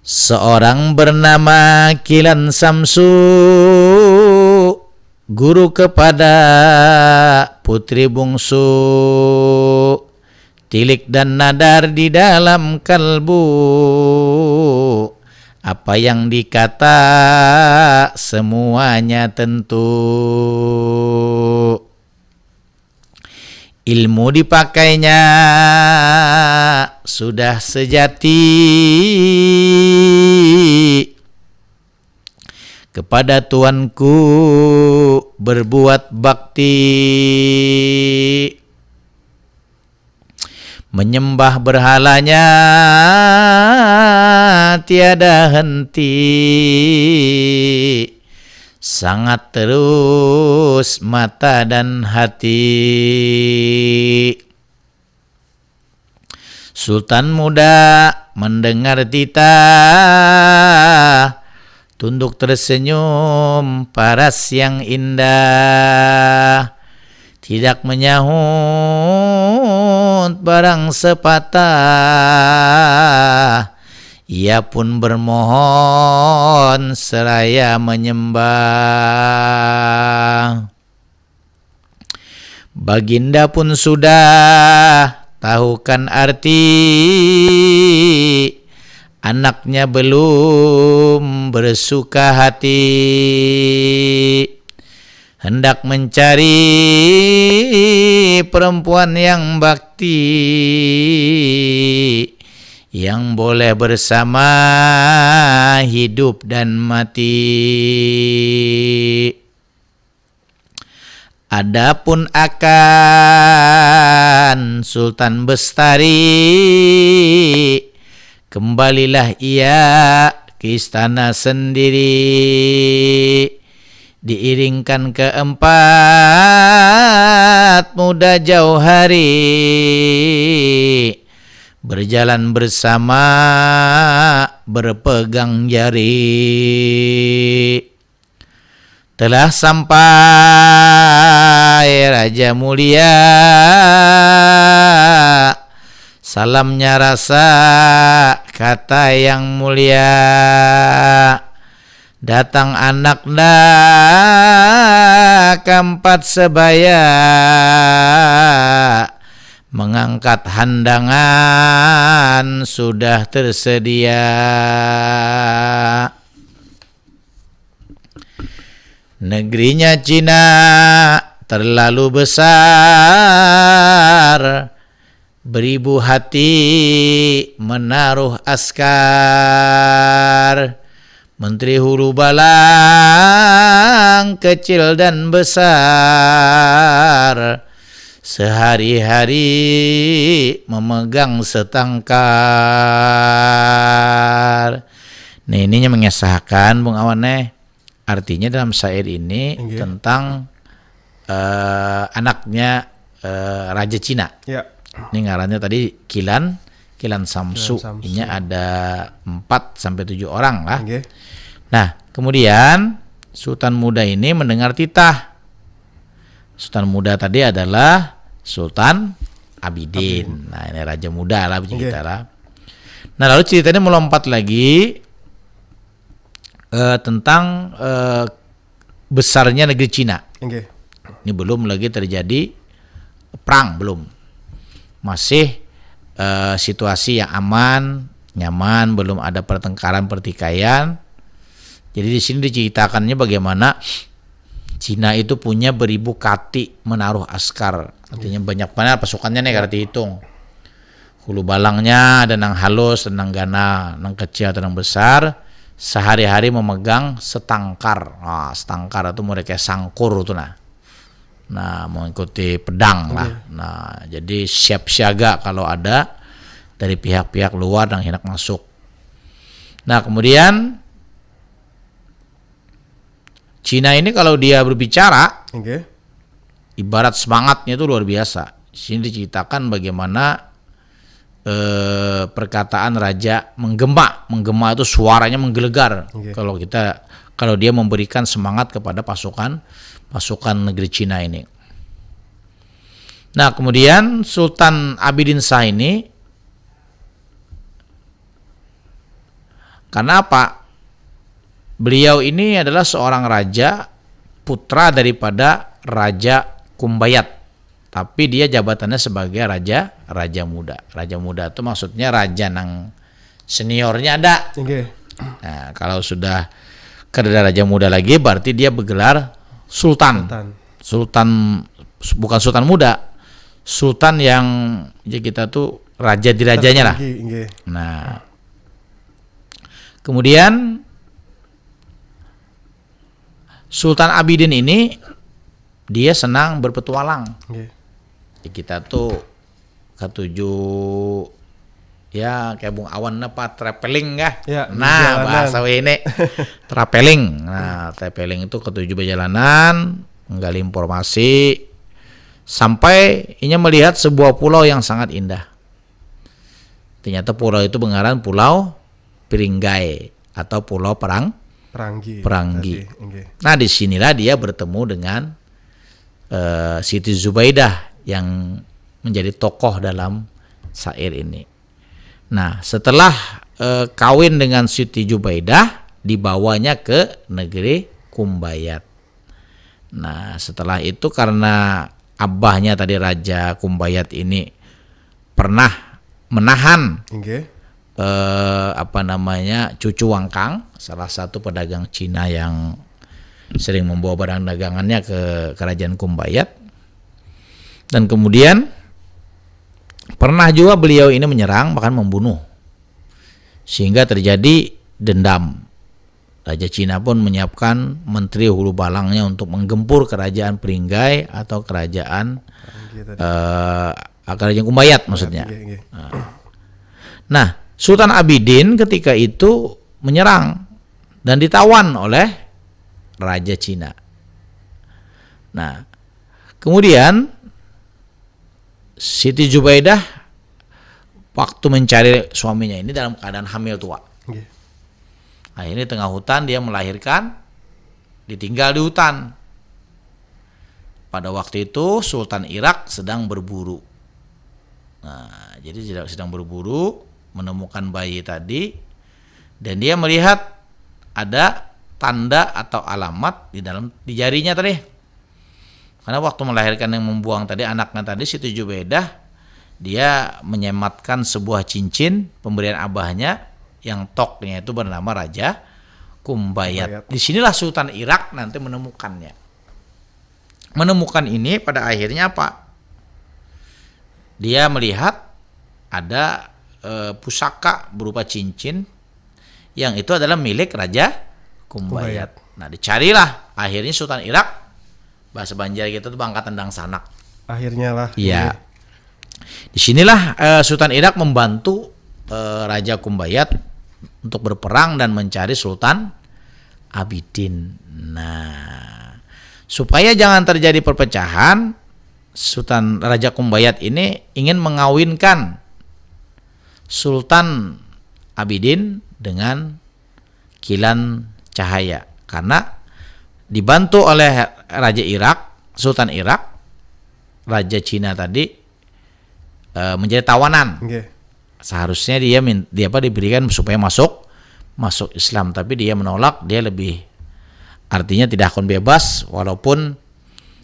Seorang bernama Kilan Samsu, guru kepada putri bungsu. Tilik dan nadar di dalam kalbu. Apa yang dikata semuanya tentu. Ilmu dipakainya sudah sejati. Kepada Tuanku berbuat bakti. Menyembah berhalanya tiada henti. Sangat terus mata dan hati. Sultan Muda mendengar titah, tunduk tersenyum paras yang indah. Tidak menyahut barang sepatah. Ia pun bermohon seraya menyembah. Baginda pun sudah tahukan arti, anaknya belum bersuka hati. Hendak mencari perempuan yang bakti, yang boleh bersama hidup dan mati. Adapun akan Sultan Bestari, kembalilah ia ke istana sendiri. Diiringkan keempat muda jauh hari, berjalan bersama berpegang jari. Telah sampai raja mulia, salamnya rasa kata yang mulia. Datang anak nda keempat sebaya, mengangkat handangan sudah tersedia. Negerinya Cina terlalu besar, beribu hati menaruh askar. Menteri hulu balang, kecil dan besar, Sehari-hari memegang setangkar. Nah, ininya mengesahkan, Bung Awan, eh. Artinya dalam syair ini Inggih. tentang, eh, anaknya, eh, Raja Cina. Ya. Ini ngarannya tadi Kilan, Kilan Samsu. Kilan Samsu. Ini ada empat sampai tujuh orang lah. Inggih. Nah, kemudian Sultan Muda ini mendengar titah. Sultan Muda tadi adalah Sultan Abidin. Abidin. Nah, ini Raja Muda lah, begitu Inggih. lah. Nah, lalu ceritanya melompat lagi, eh, tentang, eh, besarnya negeri Cina. Inggih. Ini belum lagi terjadi perang, belum. Masih, eh, situasi yang aman, nyaman, belum ada pertengkaran, pertikaian. Jadi di sini diceritakannya bagaimana Cina itu punya beribu kati menaruh askar. Artinya banyak banget pasukannya nih, kada dihitung. Hulu balangnya ada nang halus, ada nang ganal, nang kecil atau nang besar, sehari-hari memegang setangkar. Nah, setangkar itu mulai kayak sangkur tuh, nah. Nah, mengikuti pedang lah. Iya. Nah, jadi siap siaga kalau ada dari pihak-pihak luar yang hendak masuk. Nah, kemudian Cina ini kalau dia berbicara, Oke. ibarat semangatnya itu luar biasa. Di sini diceritakan bagaimana, eh, perkataan raja menggema. Menggema itu suaranya menggelegar. Oke. Kalau kita, kalau dia memberikan semangat kepada pasukan, pasukan negeri Cina ini. Nah, kemudian Sultan Abidin Shah ini, karena apa? Beliau ini adalah seorang raja, putra daripada Raja Kumbayat. Tapi dia jabatannya sebagai raja, raja muda. Raja muda itu maksudnya raja nang seniornya ada. Oke. Nah, kalau sudah kada ada raja muda lagi, berarti dia bergelar sultan. Sultan. Sultan, bukan sultan muda. Sultan yang, ya, kita tuh raja dirajanya lah. Tertinggi, oke. Nah. Kemudian Sultan Abidin ini dia senang berpetualang. Oke. Ya, kita tuh katuju, ya, kayak Bung Awan apa, traveling kah? Ya, nah, berjalanan. Bahasa ini. Traveling. Nah, traveling itu katuju berjalanan, menggali informasi, sampai inya melihat sebuah pulau yang sangat indah. Ternyata pulau itu bengaran Pulau Piringgai atau Pulau Perang-, Peranggi. Peranggi. Tadi, oke. Nah, di sinilah dia bertemu dengan, eh, Siti Zubaidah yang menjadi tokoh dalam syair ini. Nah, setelah, eh, kawin dengan Siti Zubaidah, dibawanya ke negeri Kumbayat. Nah, setelah itu karena abahnya tadi Raja Kumbayat ini pernah menahan, Inggih. eh, apa namanya, Cucu Wangkang, salah satu pedagang Cina yang sering membawa barang dagangannya ke kerajaan Kumbayat. Dan kemudian pernah juga beliau ini menyerang, bahkan membunuh. Sehingga terjadi dendam. Raja Cina pun menyiapkan menteri hulu balangnya untuk menggempur kerajaan Peringgai atau kerajaan, Peranggi tadi. Eh, kerajaan Kumbayat maksudnya. Inggih, inggih. Nah. Nah, Sultan Abidin ketika itu menyerang dan ditawan oleh Raja Cina. Nah, kemudian Siti Zubaidah waktu mencari suaminya ini dalam keadaan hamil tua. Oke. Akhirnya di tengah hutan dia melahirkan, ditinggal di hutan. Pada waktu itu Sultan Irak sedang berburu. Nah, jadi sedang, sedang berburu, menemukan bayi tadi, dan dia melihat ada tanda atau alamat di dalam, di jarinya tadi. Karena waktu melahirkan yang membuang tadi, anaknya tadi, Siti Zubaidah, dia menyematkan sebuah cincin pemberian abahnya yang toknya itu bernama Raja Kumbayat. Kumbayat. Di sinilah Sultan Irak nanti menemukannya. Menemukan ini pada akhirnya apa? Dia melihat ada, eh, pusaka berupa cincin yang itu adalah milik Raja Kumbayat. Kumbayat. Nah, dicarilah akhirnya Sultan Irak, bahasa Banjar kita tuh, bangkatan dangsanak. Akhirnya lah. Iya. Di sinilah eh, Sultan Irak membantu eh, Raja Kumbayat untuk berperang dan mencari Sultan Abidin. Nah, supaya jangan terjadi perpecahan, Sultan Raja Kumbayat ini ingin mengawinkan Sultan Abidin dengan Kilan Cahaya karena dibantu oleh Raja Irak, Sultan Irak, Raja Cina tadi eh, menjadi tawanan. Oke. Seharusnya dia min, dia apa diberikan supaya masuk masuk Islam, tapi dia menolak, dia lebih artinya tidak akan bebas walaupun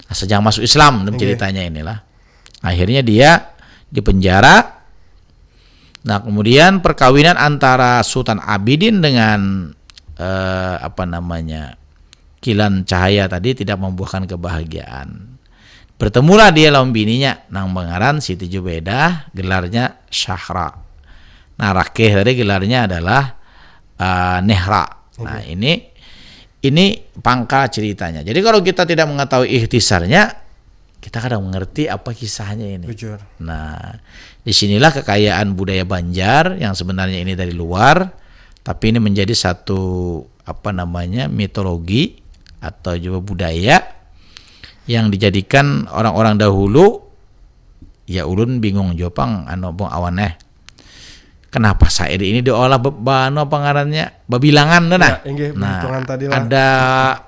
sedang masuk Islam dalam Oke. ceritanya inilah. Akhirnya dia dipenjara. Nah, kemudian perkawinan antara Sultan Abidin dengan eh, apa namanya Kilan Cahaya tadi tidak membuahkan kebahagiaan. Bertemulah dia lawan bininya nang bangaran Siti Jubaidah, gelarnya Syahra. Nah, Rakeh tadi gelarnya adalah eh, Nehra. Nah, ini ini pangkal ceritanya. Jadi kalau kita tidak mengetahui ikhtisarnya, kita kadang mengerti apa kisahnya ini. Bujur. Nah, disinilah kekayaan budaya Banjar yang sebenarnya ini dari luar, tapi ini menjadi satu apa namanya mitologi atau juga budaya yang dijadikan orang-orang dahulu. Ya ulun bingung jua pang anu bung awan eh. Kenapa syair ini diolah be- ba- anu apa ngarannya babilangan tu nah. Ya, inggih, berhitungan tadi lah. Ada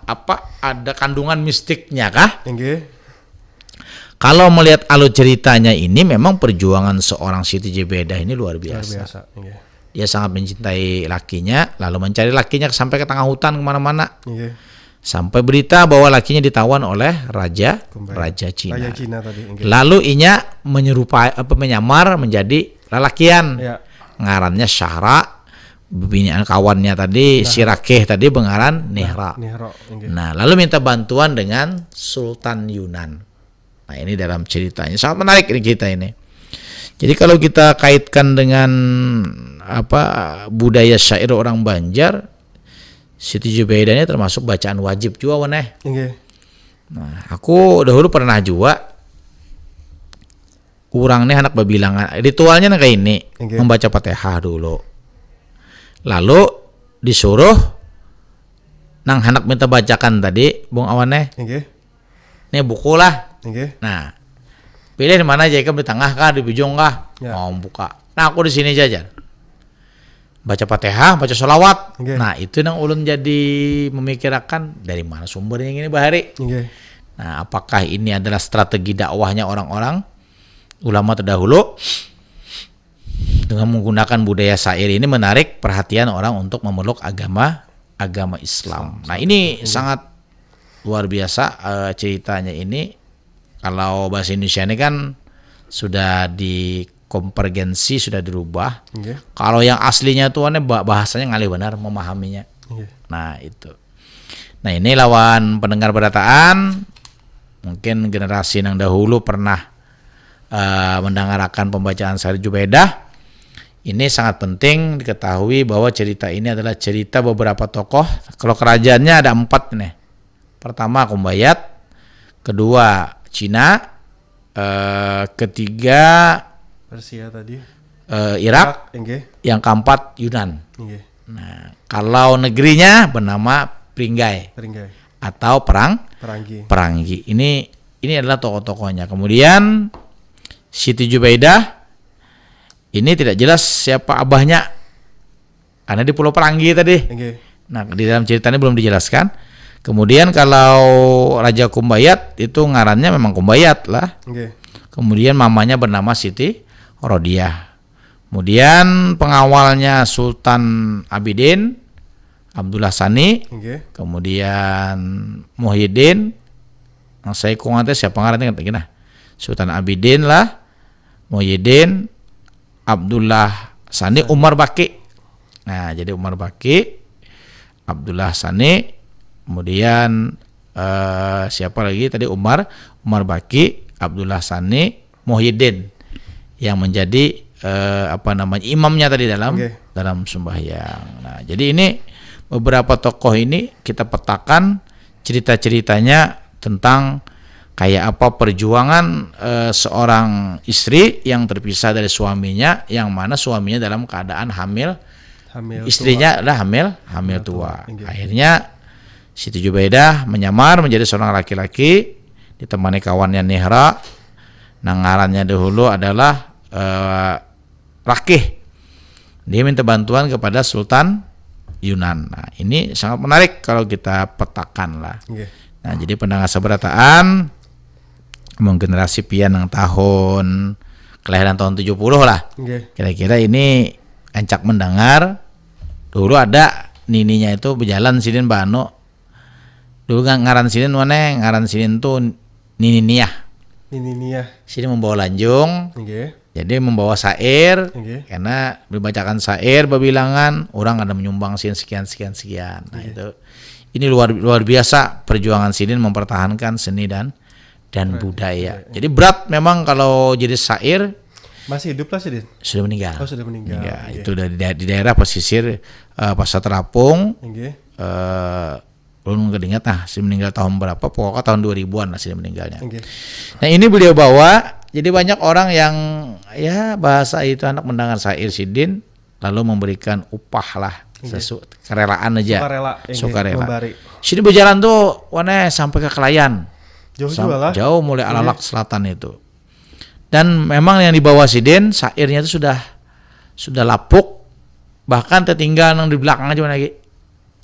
apa? Ada kandungan mistiknya kah? Inggih. Kalau melihat alur ceritanya ini memang perjuangan seorang Siti Jebaidah ini luar Luar biasa. Biasa. Inggih. Dia sangat mencintai lakinya, lalu mencari lakinya sampai ke tengah hutan kemana-mana. Inggih. Sampai berita bahwa lakinya ditawan oleh raja Kumbaya. raja Cina. Raja Cina tadi. Inggih. Lalu inya menyerupai apa menyamar menjadi lalakian. Ya. Ngarannya Syahra, binian kawannya tadi si Rakeh tadi bengaran Nehra. Nehra. Inggih. Nah, lalu minta bantuan dengan Sultan Yunan. Nah, ini dalam ceritanya sangat menarik ini kita ini. Jadi kalau kita kaitkan dengan apa budaya syair orang Banjar, Siti Jubaidah ini termasuk bacaan wajib juga, Wan, eh. Inggih. Nah, aku dahulu pernah juga urang nih anak babilangan ritualnya nang kayak ini Oke. membaca Fatihah dulu. Lalu disuruh nang hendak minta bacakan tadi, Bung Awan eh. Inggih. Ini buku lah. Inggih. Nah, pilih di mana aja, ikam di tengah kah, di ujung kah? Ya. Mau buka. Nah, aku di sini aja. Baca Fatihah, baca sholawat. Oke. Nah, itu yang ulun jadi memikirkan dari mana sumbernya ini bahari. Inggih. Nah, apakah ini adalah strategi dakwahnya orang-orang ulama terdahulu dengan menggunakan budaya syair ini menarik perhatian orang untuk memeluk agama agama Islam. Nah, ini sangat luar biasa eh, ceritanya ini. Kalau bahasa Indonesia ini kan sudah dikonvergensi, sudah dirubah. Inggih. Kalau yang aslinya tuh aneh ba- bahasanya ngalih benar memahaminya. Inggih. Nah, itu. Nah, ini lawan pendengar berataan, mungkin generasi yang dahulu pernah eh, mendengarakan pembacaan syair Jubaidah. Ini sangat penting diketahui bahwa cerita ini adalah cerita beberapa tokoh. Kalau kerajaannya ada empat nih. Pertama Kumbayat, kedua Cina, eh, ketiga Persia tadi. eh, Irak, Inggih. Yang keempat Yunan. Inggih. Nah, kalau negerinya bernama Pringgai Peringgai. Atau Perang Peranggi. Peranggi. Ini ini adalah tokoh-tokohnya. Kemudian Siti Jubaidah ini tidak jelas siapa abahnya. Karena di Pulau Peranggi tadi. Inggih. Nah, di dalam cerita ini belum dijelaskan. Kemudian kalau Raja Kumbayat itu ngarannya memang Kumbayat lah. Inggih. Kemudian mamanya bernama Siti Rodiah. Kemudian pengawalnya Sultan Abidin, Abdullah Sani, Inggih. kemudian Muhyiddin, nah, saya kurang tahu siapa ngarannya lagi nah. Sultan Abidin lah, Muhyiddin, Abdullah Sani, Umar Baki. Nah, jadi Umar Baki, Abdullah Sani, kemudian eh, siapa lagi tadi Umar, Umar Baki, Abdullah Sani, Muhyiddin yang menjadi eh, apa namanya imamnya tadi dalam Oke. dalam sembahyang. Nah, jadi ini beberapa tokoh ini kita petakan cerita-ceritanya tentang kayak apa perjuangan eh, seorang istri yang terpisah dari suaminya, yang mana suaminya dalam keadaan hamil, Hamil istrinya adalah hamil, hamil tua. Inggih. Akhirnya Siti Jubaidah menyamar menjadi seorang laki-laki, ditemani kawannya Nihra. Nah, ngarannya dahulu adalah eh, Rakih. Dia minta bantuan kepada Sultan Yunan. Nah, ini sangat menarik kalau kita petakan lah. Inggih. Nah, jadi pendengar seberataan, mungkin generasi pian yang tahun kelahiran tahun tujuh puluh lah. Inggih. Kira-kira ini ancak mendengar dulu ada nininya itu berjalan sidin banu. Dulu nga- ngaran sidin mana? Ngaran sidin tuh Nini Niah. Ini nih ya. Sidin membawa lanjung, Inggih. jadi membawa syair. Inggih. Karena dibacakan syair berbilangan, orang ada menyumbang sidin sekian sekian sekian. Nah, itu ini luar luar biasa perjuangan sidin mempertahankan seni dan dan budaya. Jadi berat memang kalau jadi syair. Masih hidup lah sidin. Sudah meninggal. Oh, sudah meninggal. Meninggal. Inggih. Itu dari da- di daerah pesisir eh, Pasar Terapung. Inggih. Eh ulun kada ingat nah, si meninggal tahun berapa, pokoknya tahun dua ribuan lah si meninggalnya. Inggih. Nah, ini beliau bawa, jadi banyak orang yang, ya, bahasa itu, anak mendengar syair sidin lalu memberikan upah lah, sesu kerelaan aja. Sukarela, inggih, Sukarela. Membari. Sidin berjalan tuh wane sampai ke Kelayan. Jauh Sam- juga lah. Jauh, mulai Alalak Selatan itu. Dan memang yang dibawa sidin syairnya itu sudah sudah lapuk, bahkan tertinggal yang di belakang aja lagi.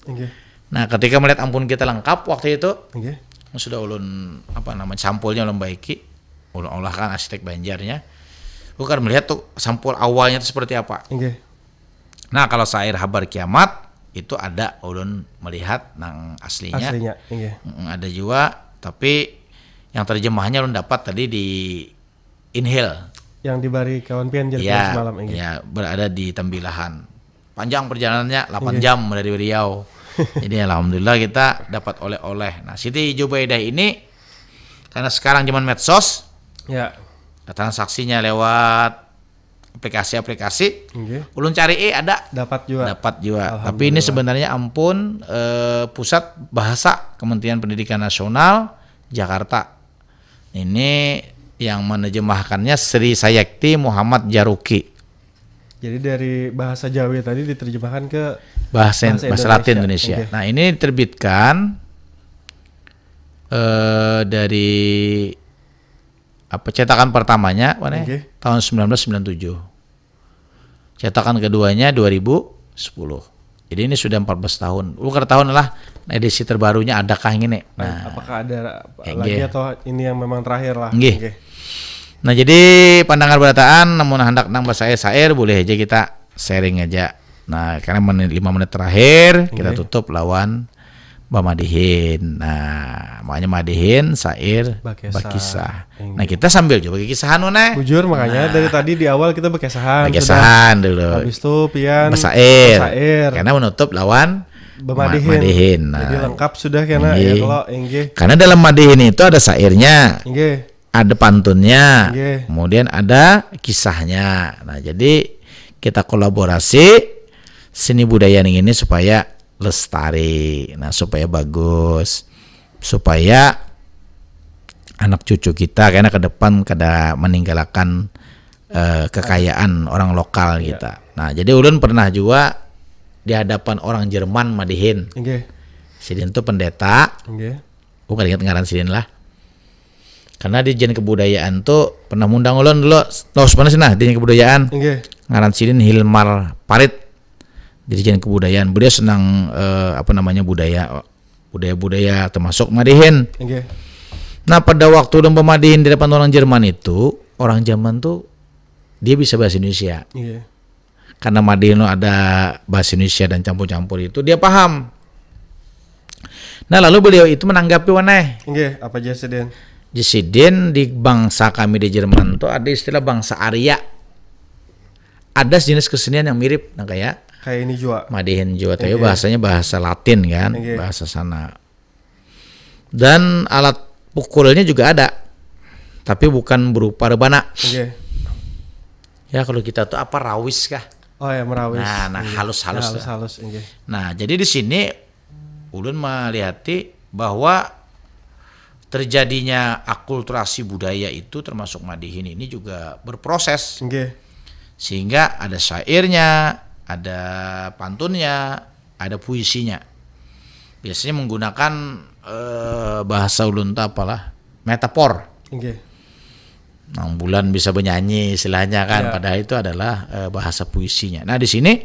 Inggih. Nah, ketika melihat ampun kita lengkap waktu itu, Inggih. sudah ulun apa namanya, sampulnya ulun baiki, ulun olah kan arsitek Banjarnya. Ulun kan melihat tuh sampul awalnya itu seperti apa. Inggih. Nah, kalau syair Habar Kiamat itu ada ulun melihat nang aslinya. Aslinya, inggih. Mm, ada juga, tapi yang terjemahannya ulun dapat tadi di Inhil. Yang dibari kawan pian jadi Ya, semalam, inggih. Ya, berada di Tembilahan. Panjang perjalanannya, delapan jam dari Riau. Jadi alhamdulillah kita dapat oleh-oleh. Nah, Siti Jubaidah ini karena sekarang zaman medsos, Ya. transaksinya lewat aplikasi-aplikasi. Inggih. Ulun cari eh ada Dapat juga. Dapat juga. Tapi ini sebenarnya ampun eh, pusat bahasa Kementerian Pendidikan Nasional Jakarta. Ini yang menerjemahkannya Sri Sayakti Muhammad Jaruki. Jadi dari bahasa Jawi tadi diterjemahkan ke Bahasa, Bahasa bahasa Latin Indonesia. Indonesia. Nah, ini diterbitkan eh dari apa, cetakan pertamanya mana? Oke. Tahun sembilan belas sembilan tujuh. Cetakan keduanya dua ribu sepuluh. Jadi ini sudah empat belas tahun. Ulun kada tahu lah edisi terbarunya adakah ini. Nah, Apakah ada Inggih. Lagi atau ini yang memang terakhir lah? Inggih. Oke. Nah, jadi pandangan berataan, namun hendak nang bersair-sair, boleh aja kita sharing aja. Nah, karena menit, lima menit terakhir, kita Oke. Tutup lawan bamadihin. Nah, makanya madihin, sair, Bakisah. Bakisah. Inggih. Nah, kita sambil juga kisahan, Wan, eh. Bujur, makanya Nah. Dari tadi di awal kita berkesahan. Berkesahan dulu. Habis itu pian Bersair. Bersair. Karena menutup lawan Bamadihin. ma- madihin. Nah, Jadi lengkap sudah kena ya Inggih. Kalau inggih. Karena dalam madihin itu ada sairnya, Inggih. Ada pantunnya, Inggih. Kemudian ada kisahnya. Nah, jadi kita kolaborasi seni budaya ning ini supaya lestari, nah, supaya bagus, supaya anak cucu kita karena ke depan kada meninggalkan eh, kekayaan orang lokal Iya. Kita. Nah, jadi ulun pernah juga di hadapan orang Jerman madihin. Inggih. Sidin tuh pendeta, Inggih. Aku kada ingat ngaran sidin lah. Karena Dirjen Kebudayaan tuh pernah mundang ulun dulu. Los mana sih nah Dirjen Kebudayaan? Inggih. Ngaran sidin Hilmar Parit. Dirjen Kebudayaan. Beliau senang eh, apa namanya budaya budaya-budaya termasuk madihin. Inggih. Nah, pada waktu ulun pemadihin di depan orang Jerman itu, orang Jerman tuh dia bisa bahasa Indonesia. Inggih. Karena madihin ada bahasa Indonesia dan campur-campur itu, dia paham. Nah, lalu beliau itu menanggapi, Wan, eh. Inggih, apa aja sidin? Di sidin, di bangsa kami di Jerman tuh ada istilah bangsa Arya. Ada sejenis kesenian yang mirip, nah, kayak Kayak ini juga. madihin juga, tapi Oke. Bahasanya bahasa Latin kan, Oke. Bahasa sana. Dan alat pukulnya juga ada, tapi bukan berupa rebana. Oke. Ya, kalau kita tuh apa, rawis kah? Oh ya, merawis. Nah, nah, Inggih. halus-halus Ya, tuh. Halus-halus, inggih. Nah, jadi di sini ulun melihati bahwa terjadinya akulturasi budaya itu, termasuk Madihin ini juga berproses. Nggih. Sehingga ada syairnya, ada pantunnya, ada puisinya. Biasanya menggunakan eh, bahasa ulun tu apalah, metafor. Nggih. Nang bulan bisa bernyanyi istilahnya kan, Ya. Padahal itu adalah eh, bahasa puisinya. Nah, di sini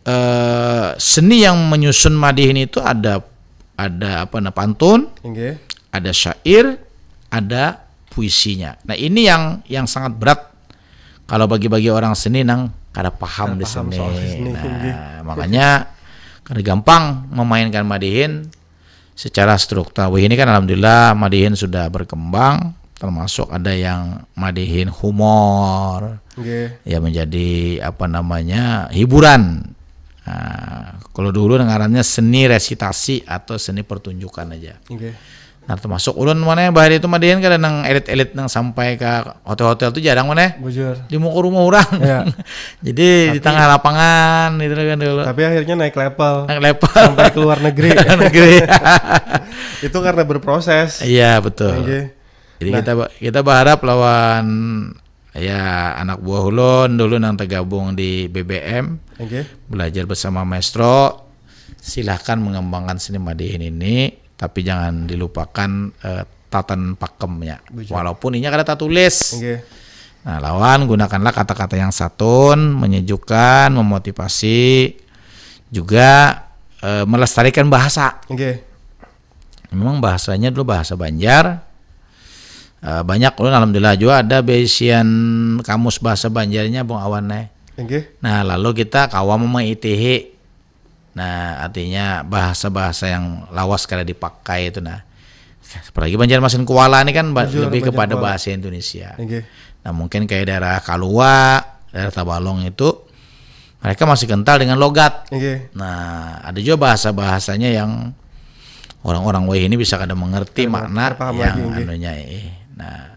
eh, seni yang menyusun Madihin itu ada ada apa nah, pantun, Nggih. ada syair, ada puisinya. Nah, ini yang yang sangat berat kalau bagi-bagi orang seni nang kada paham Kada di paham seni. soal seni, Nah, nggih. makanya kada gampang memainkan Madihin secara struktur. Wih, ini kan alhamdulillah Madihin sudah berkembang, termasuk ada yang Madihin humor, Nggih. Ya, menjadi apa namanya, hiburan. Nah, kalau dulu ngarannya seni resitasi atau seni pertunjukan aja. Nggih. Nah, termasuk ulun mana bahari itu Madihin kada nang elit-elit nang sampai ke hotel-hotel tuh jarang mana. Bujur. Di muka rumah orang. Ya. Jadi di tengah lapangan gitu kan dulu. Tapi akhirnya naik level. Naik level. Sampai ke luar negeri. Negeri. Itu karena berproses. Iya, betul. Nggih. Jadi Nah. kita ba- kita berharap lawan ya anak buah ulun dulu nang tergabung di B B M, Nggih. belajar bersama maestro, silahkan mengembangkan seni Madihin ini, tapi jangan dilupakan eh, tatan pakemnya. Bujur. Walaupun inya kada tertulis. Nggih. Nah, lawan gunakanlah kata-kata yang satun, menyejukkan, memotivasi, juga eh, melestarikan bahasa. Nggih. Memang bahasanya dulu bahasa Banjar. Eh, banyak ulun alhamdulillah juga ada beisian kamus bahasa Banjarnya Bung Awan eh. Nggih. Nah, lalu kita kawa memaitihi. Nah, artinya bahasa-bahasa yang lawas kada dipakai itu nah. Apalagi Banjarmasin Kuala ini kan ba- Bujur, lebih Banjar kepada Kuala. Bahasa Indonesia. Nggih. Nah, mungkin kayak daerah Kalua, daerah Tabalong itu mereka masih kental dengan logat. Nggih. Nah, ada juga bahasa-bahasanya yang orang-orang wayah ini bisa kada mengerti Kada makna mengerti, paham yang lagi, nggih. Anunya eh. Nah,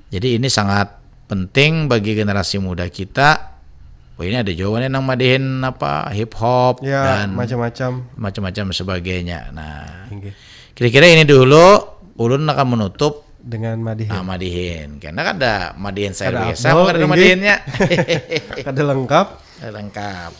jadi ini sangat penting bagi generasi muda kita. Wah, ini ada juga nih nang madihin apa hip hop Ya, dan macam-macam. macam-macam sebagainya. Nah, Nggih. kira-kira ini dulu ulun akan menutup Dengan madihin. Nah, madihin. Karena kan ada madihin saya Ada biasa, Abdul, bukan ada inggih. Madihinnya. Kada lengkap. Lengkap.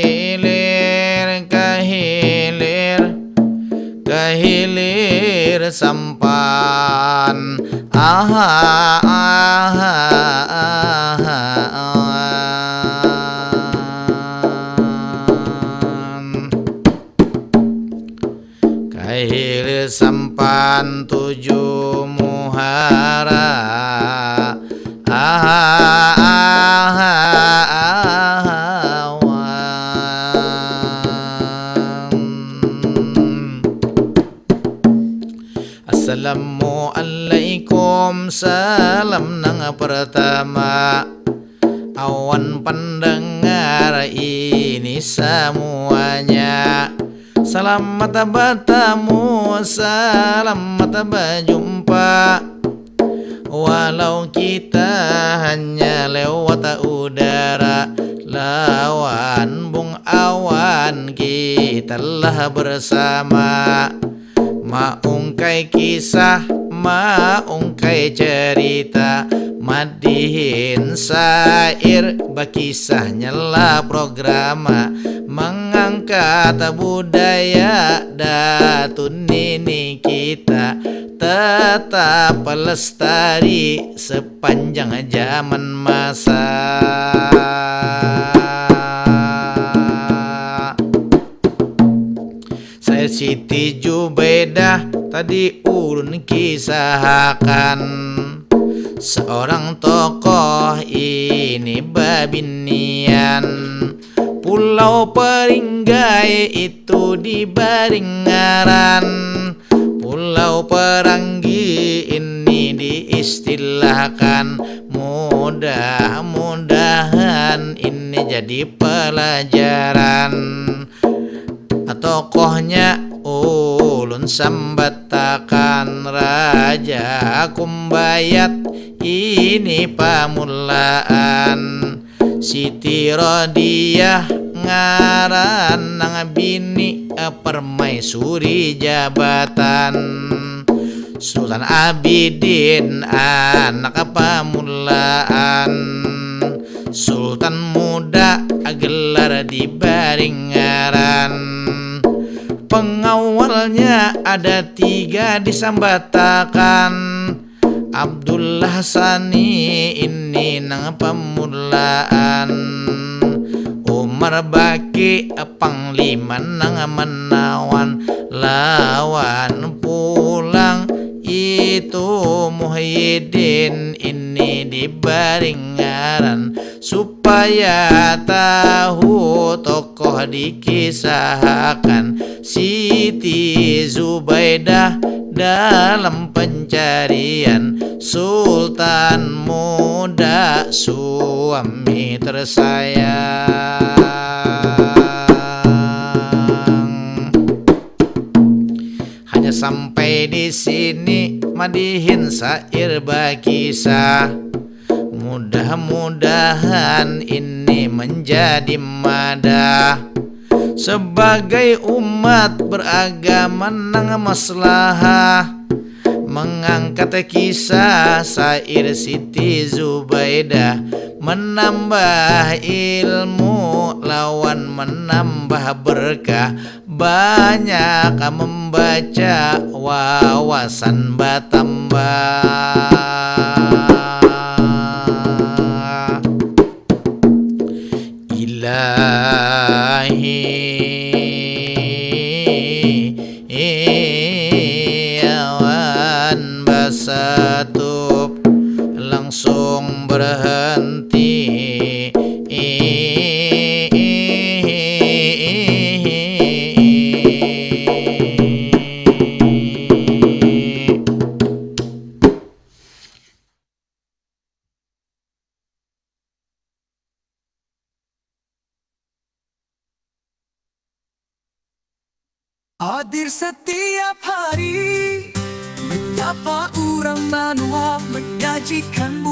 Kahilir, kahilir, kahilir sampan. Aha, aha, aha. Kahili sampan tuju muhara. Aha, aha, aha, wan. Assalamualaikum, salam nang pertama. Awan pendengar ini semuanya. Selamat bertemu, selamat berjumpa. Walau kita hanya lewat udara, lawan Bung Awan kita lah bersama. Maungkai kisah, maungkai cerita, madihin sair, bakisah nyala programa, mengangkat budaya datu nini kita, tetap lestari sepanjang zaman masa. Saya Siti Jubaidah tadi ulun kisahakan. Seorang tokoh ini babinian, Pulau Peringgai itu dibari ngaran, Pulau Peranggi ini diistilahkan. Mudah-mudahan ini jadi pelajaran. Tokohnya ulun sambatakan, Raja Kumbayat ini pamulaan. Siti Rodiah ngaran nang bini, eh, permaisuri jabatan. Sultan Abidin anak pamulaan. Sultan muda gelar dibari ngaran. Pengawalnya ada tiga disambatakan. Abdullah Sani ini nang pamulaan. Umar Baki panglima nang menawan, lawan pulang itu Muhyiddin ini dibari ngaran. Supaya tahu tokoh dikisahakan, Siti Zubaidah dalam pencarian Sultan muda suami tersayang. Hanya sampai di sini madihin syair bakisah. Mudah-mudahan ini menjadi madah sebagai umat beragama nang maslahah. Mengangkat kisah syair Siti Zubaidah, menambah ilmu lawan menambah berkah, banyak membaca wawasan batambah. Ilahi awan basatup langsung berhenti. Hadir setiap hari, betapa urang manua menyajikan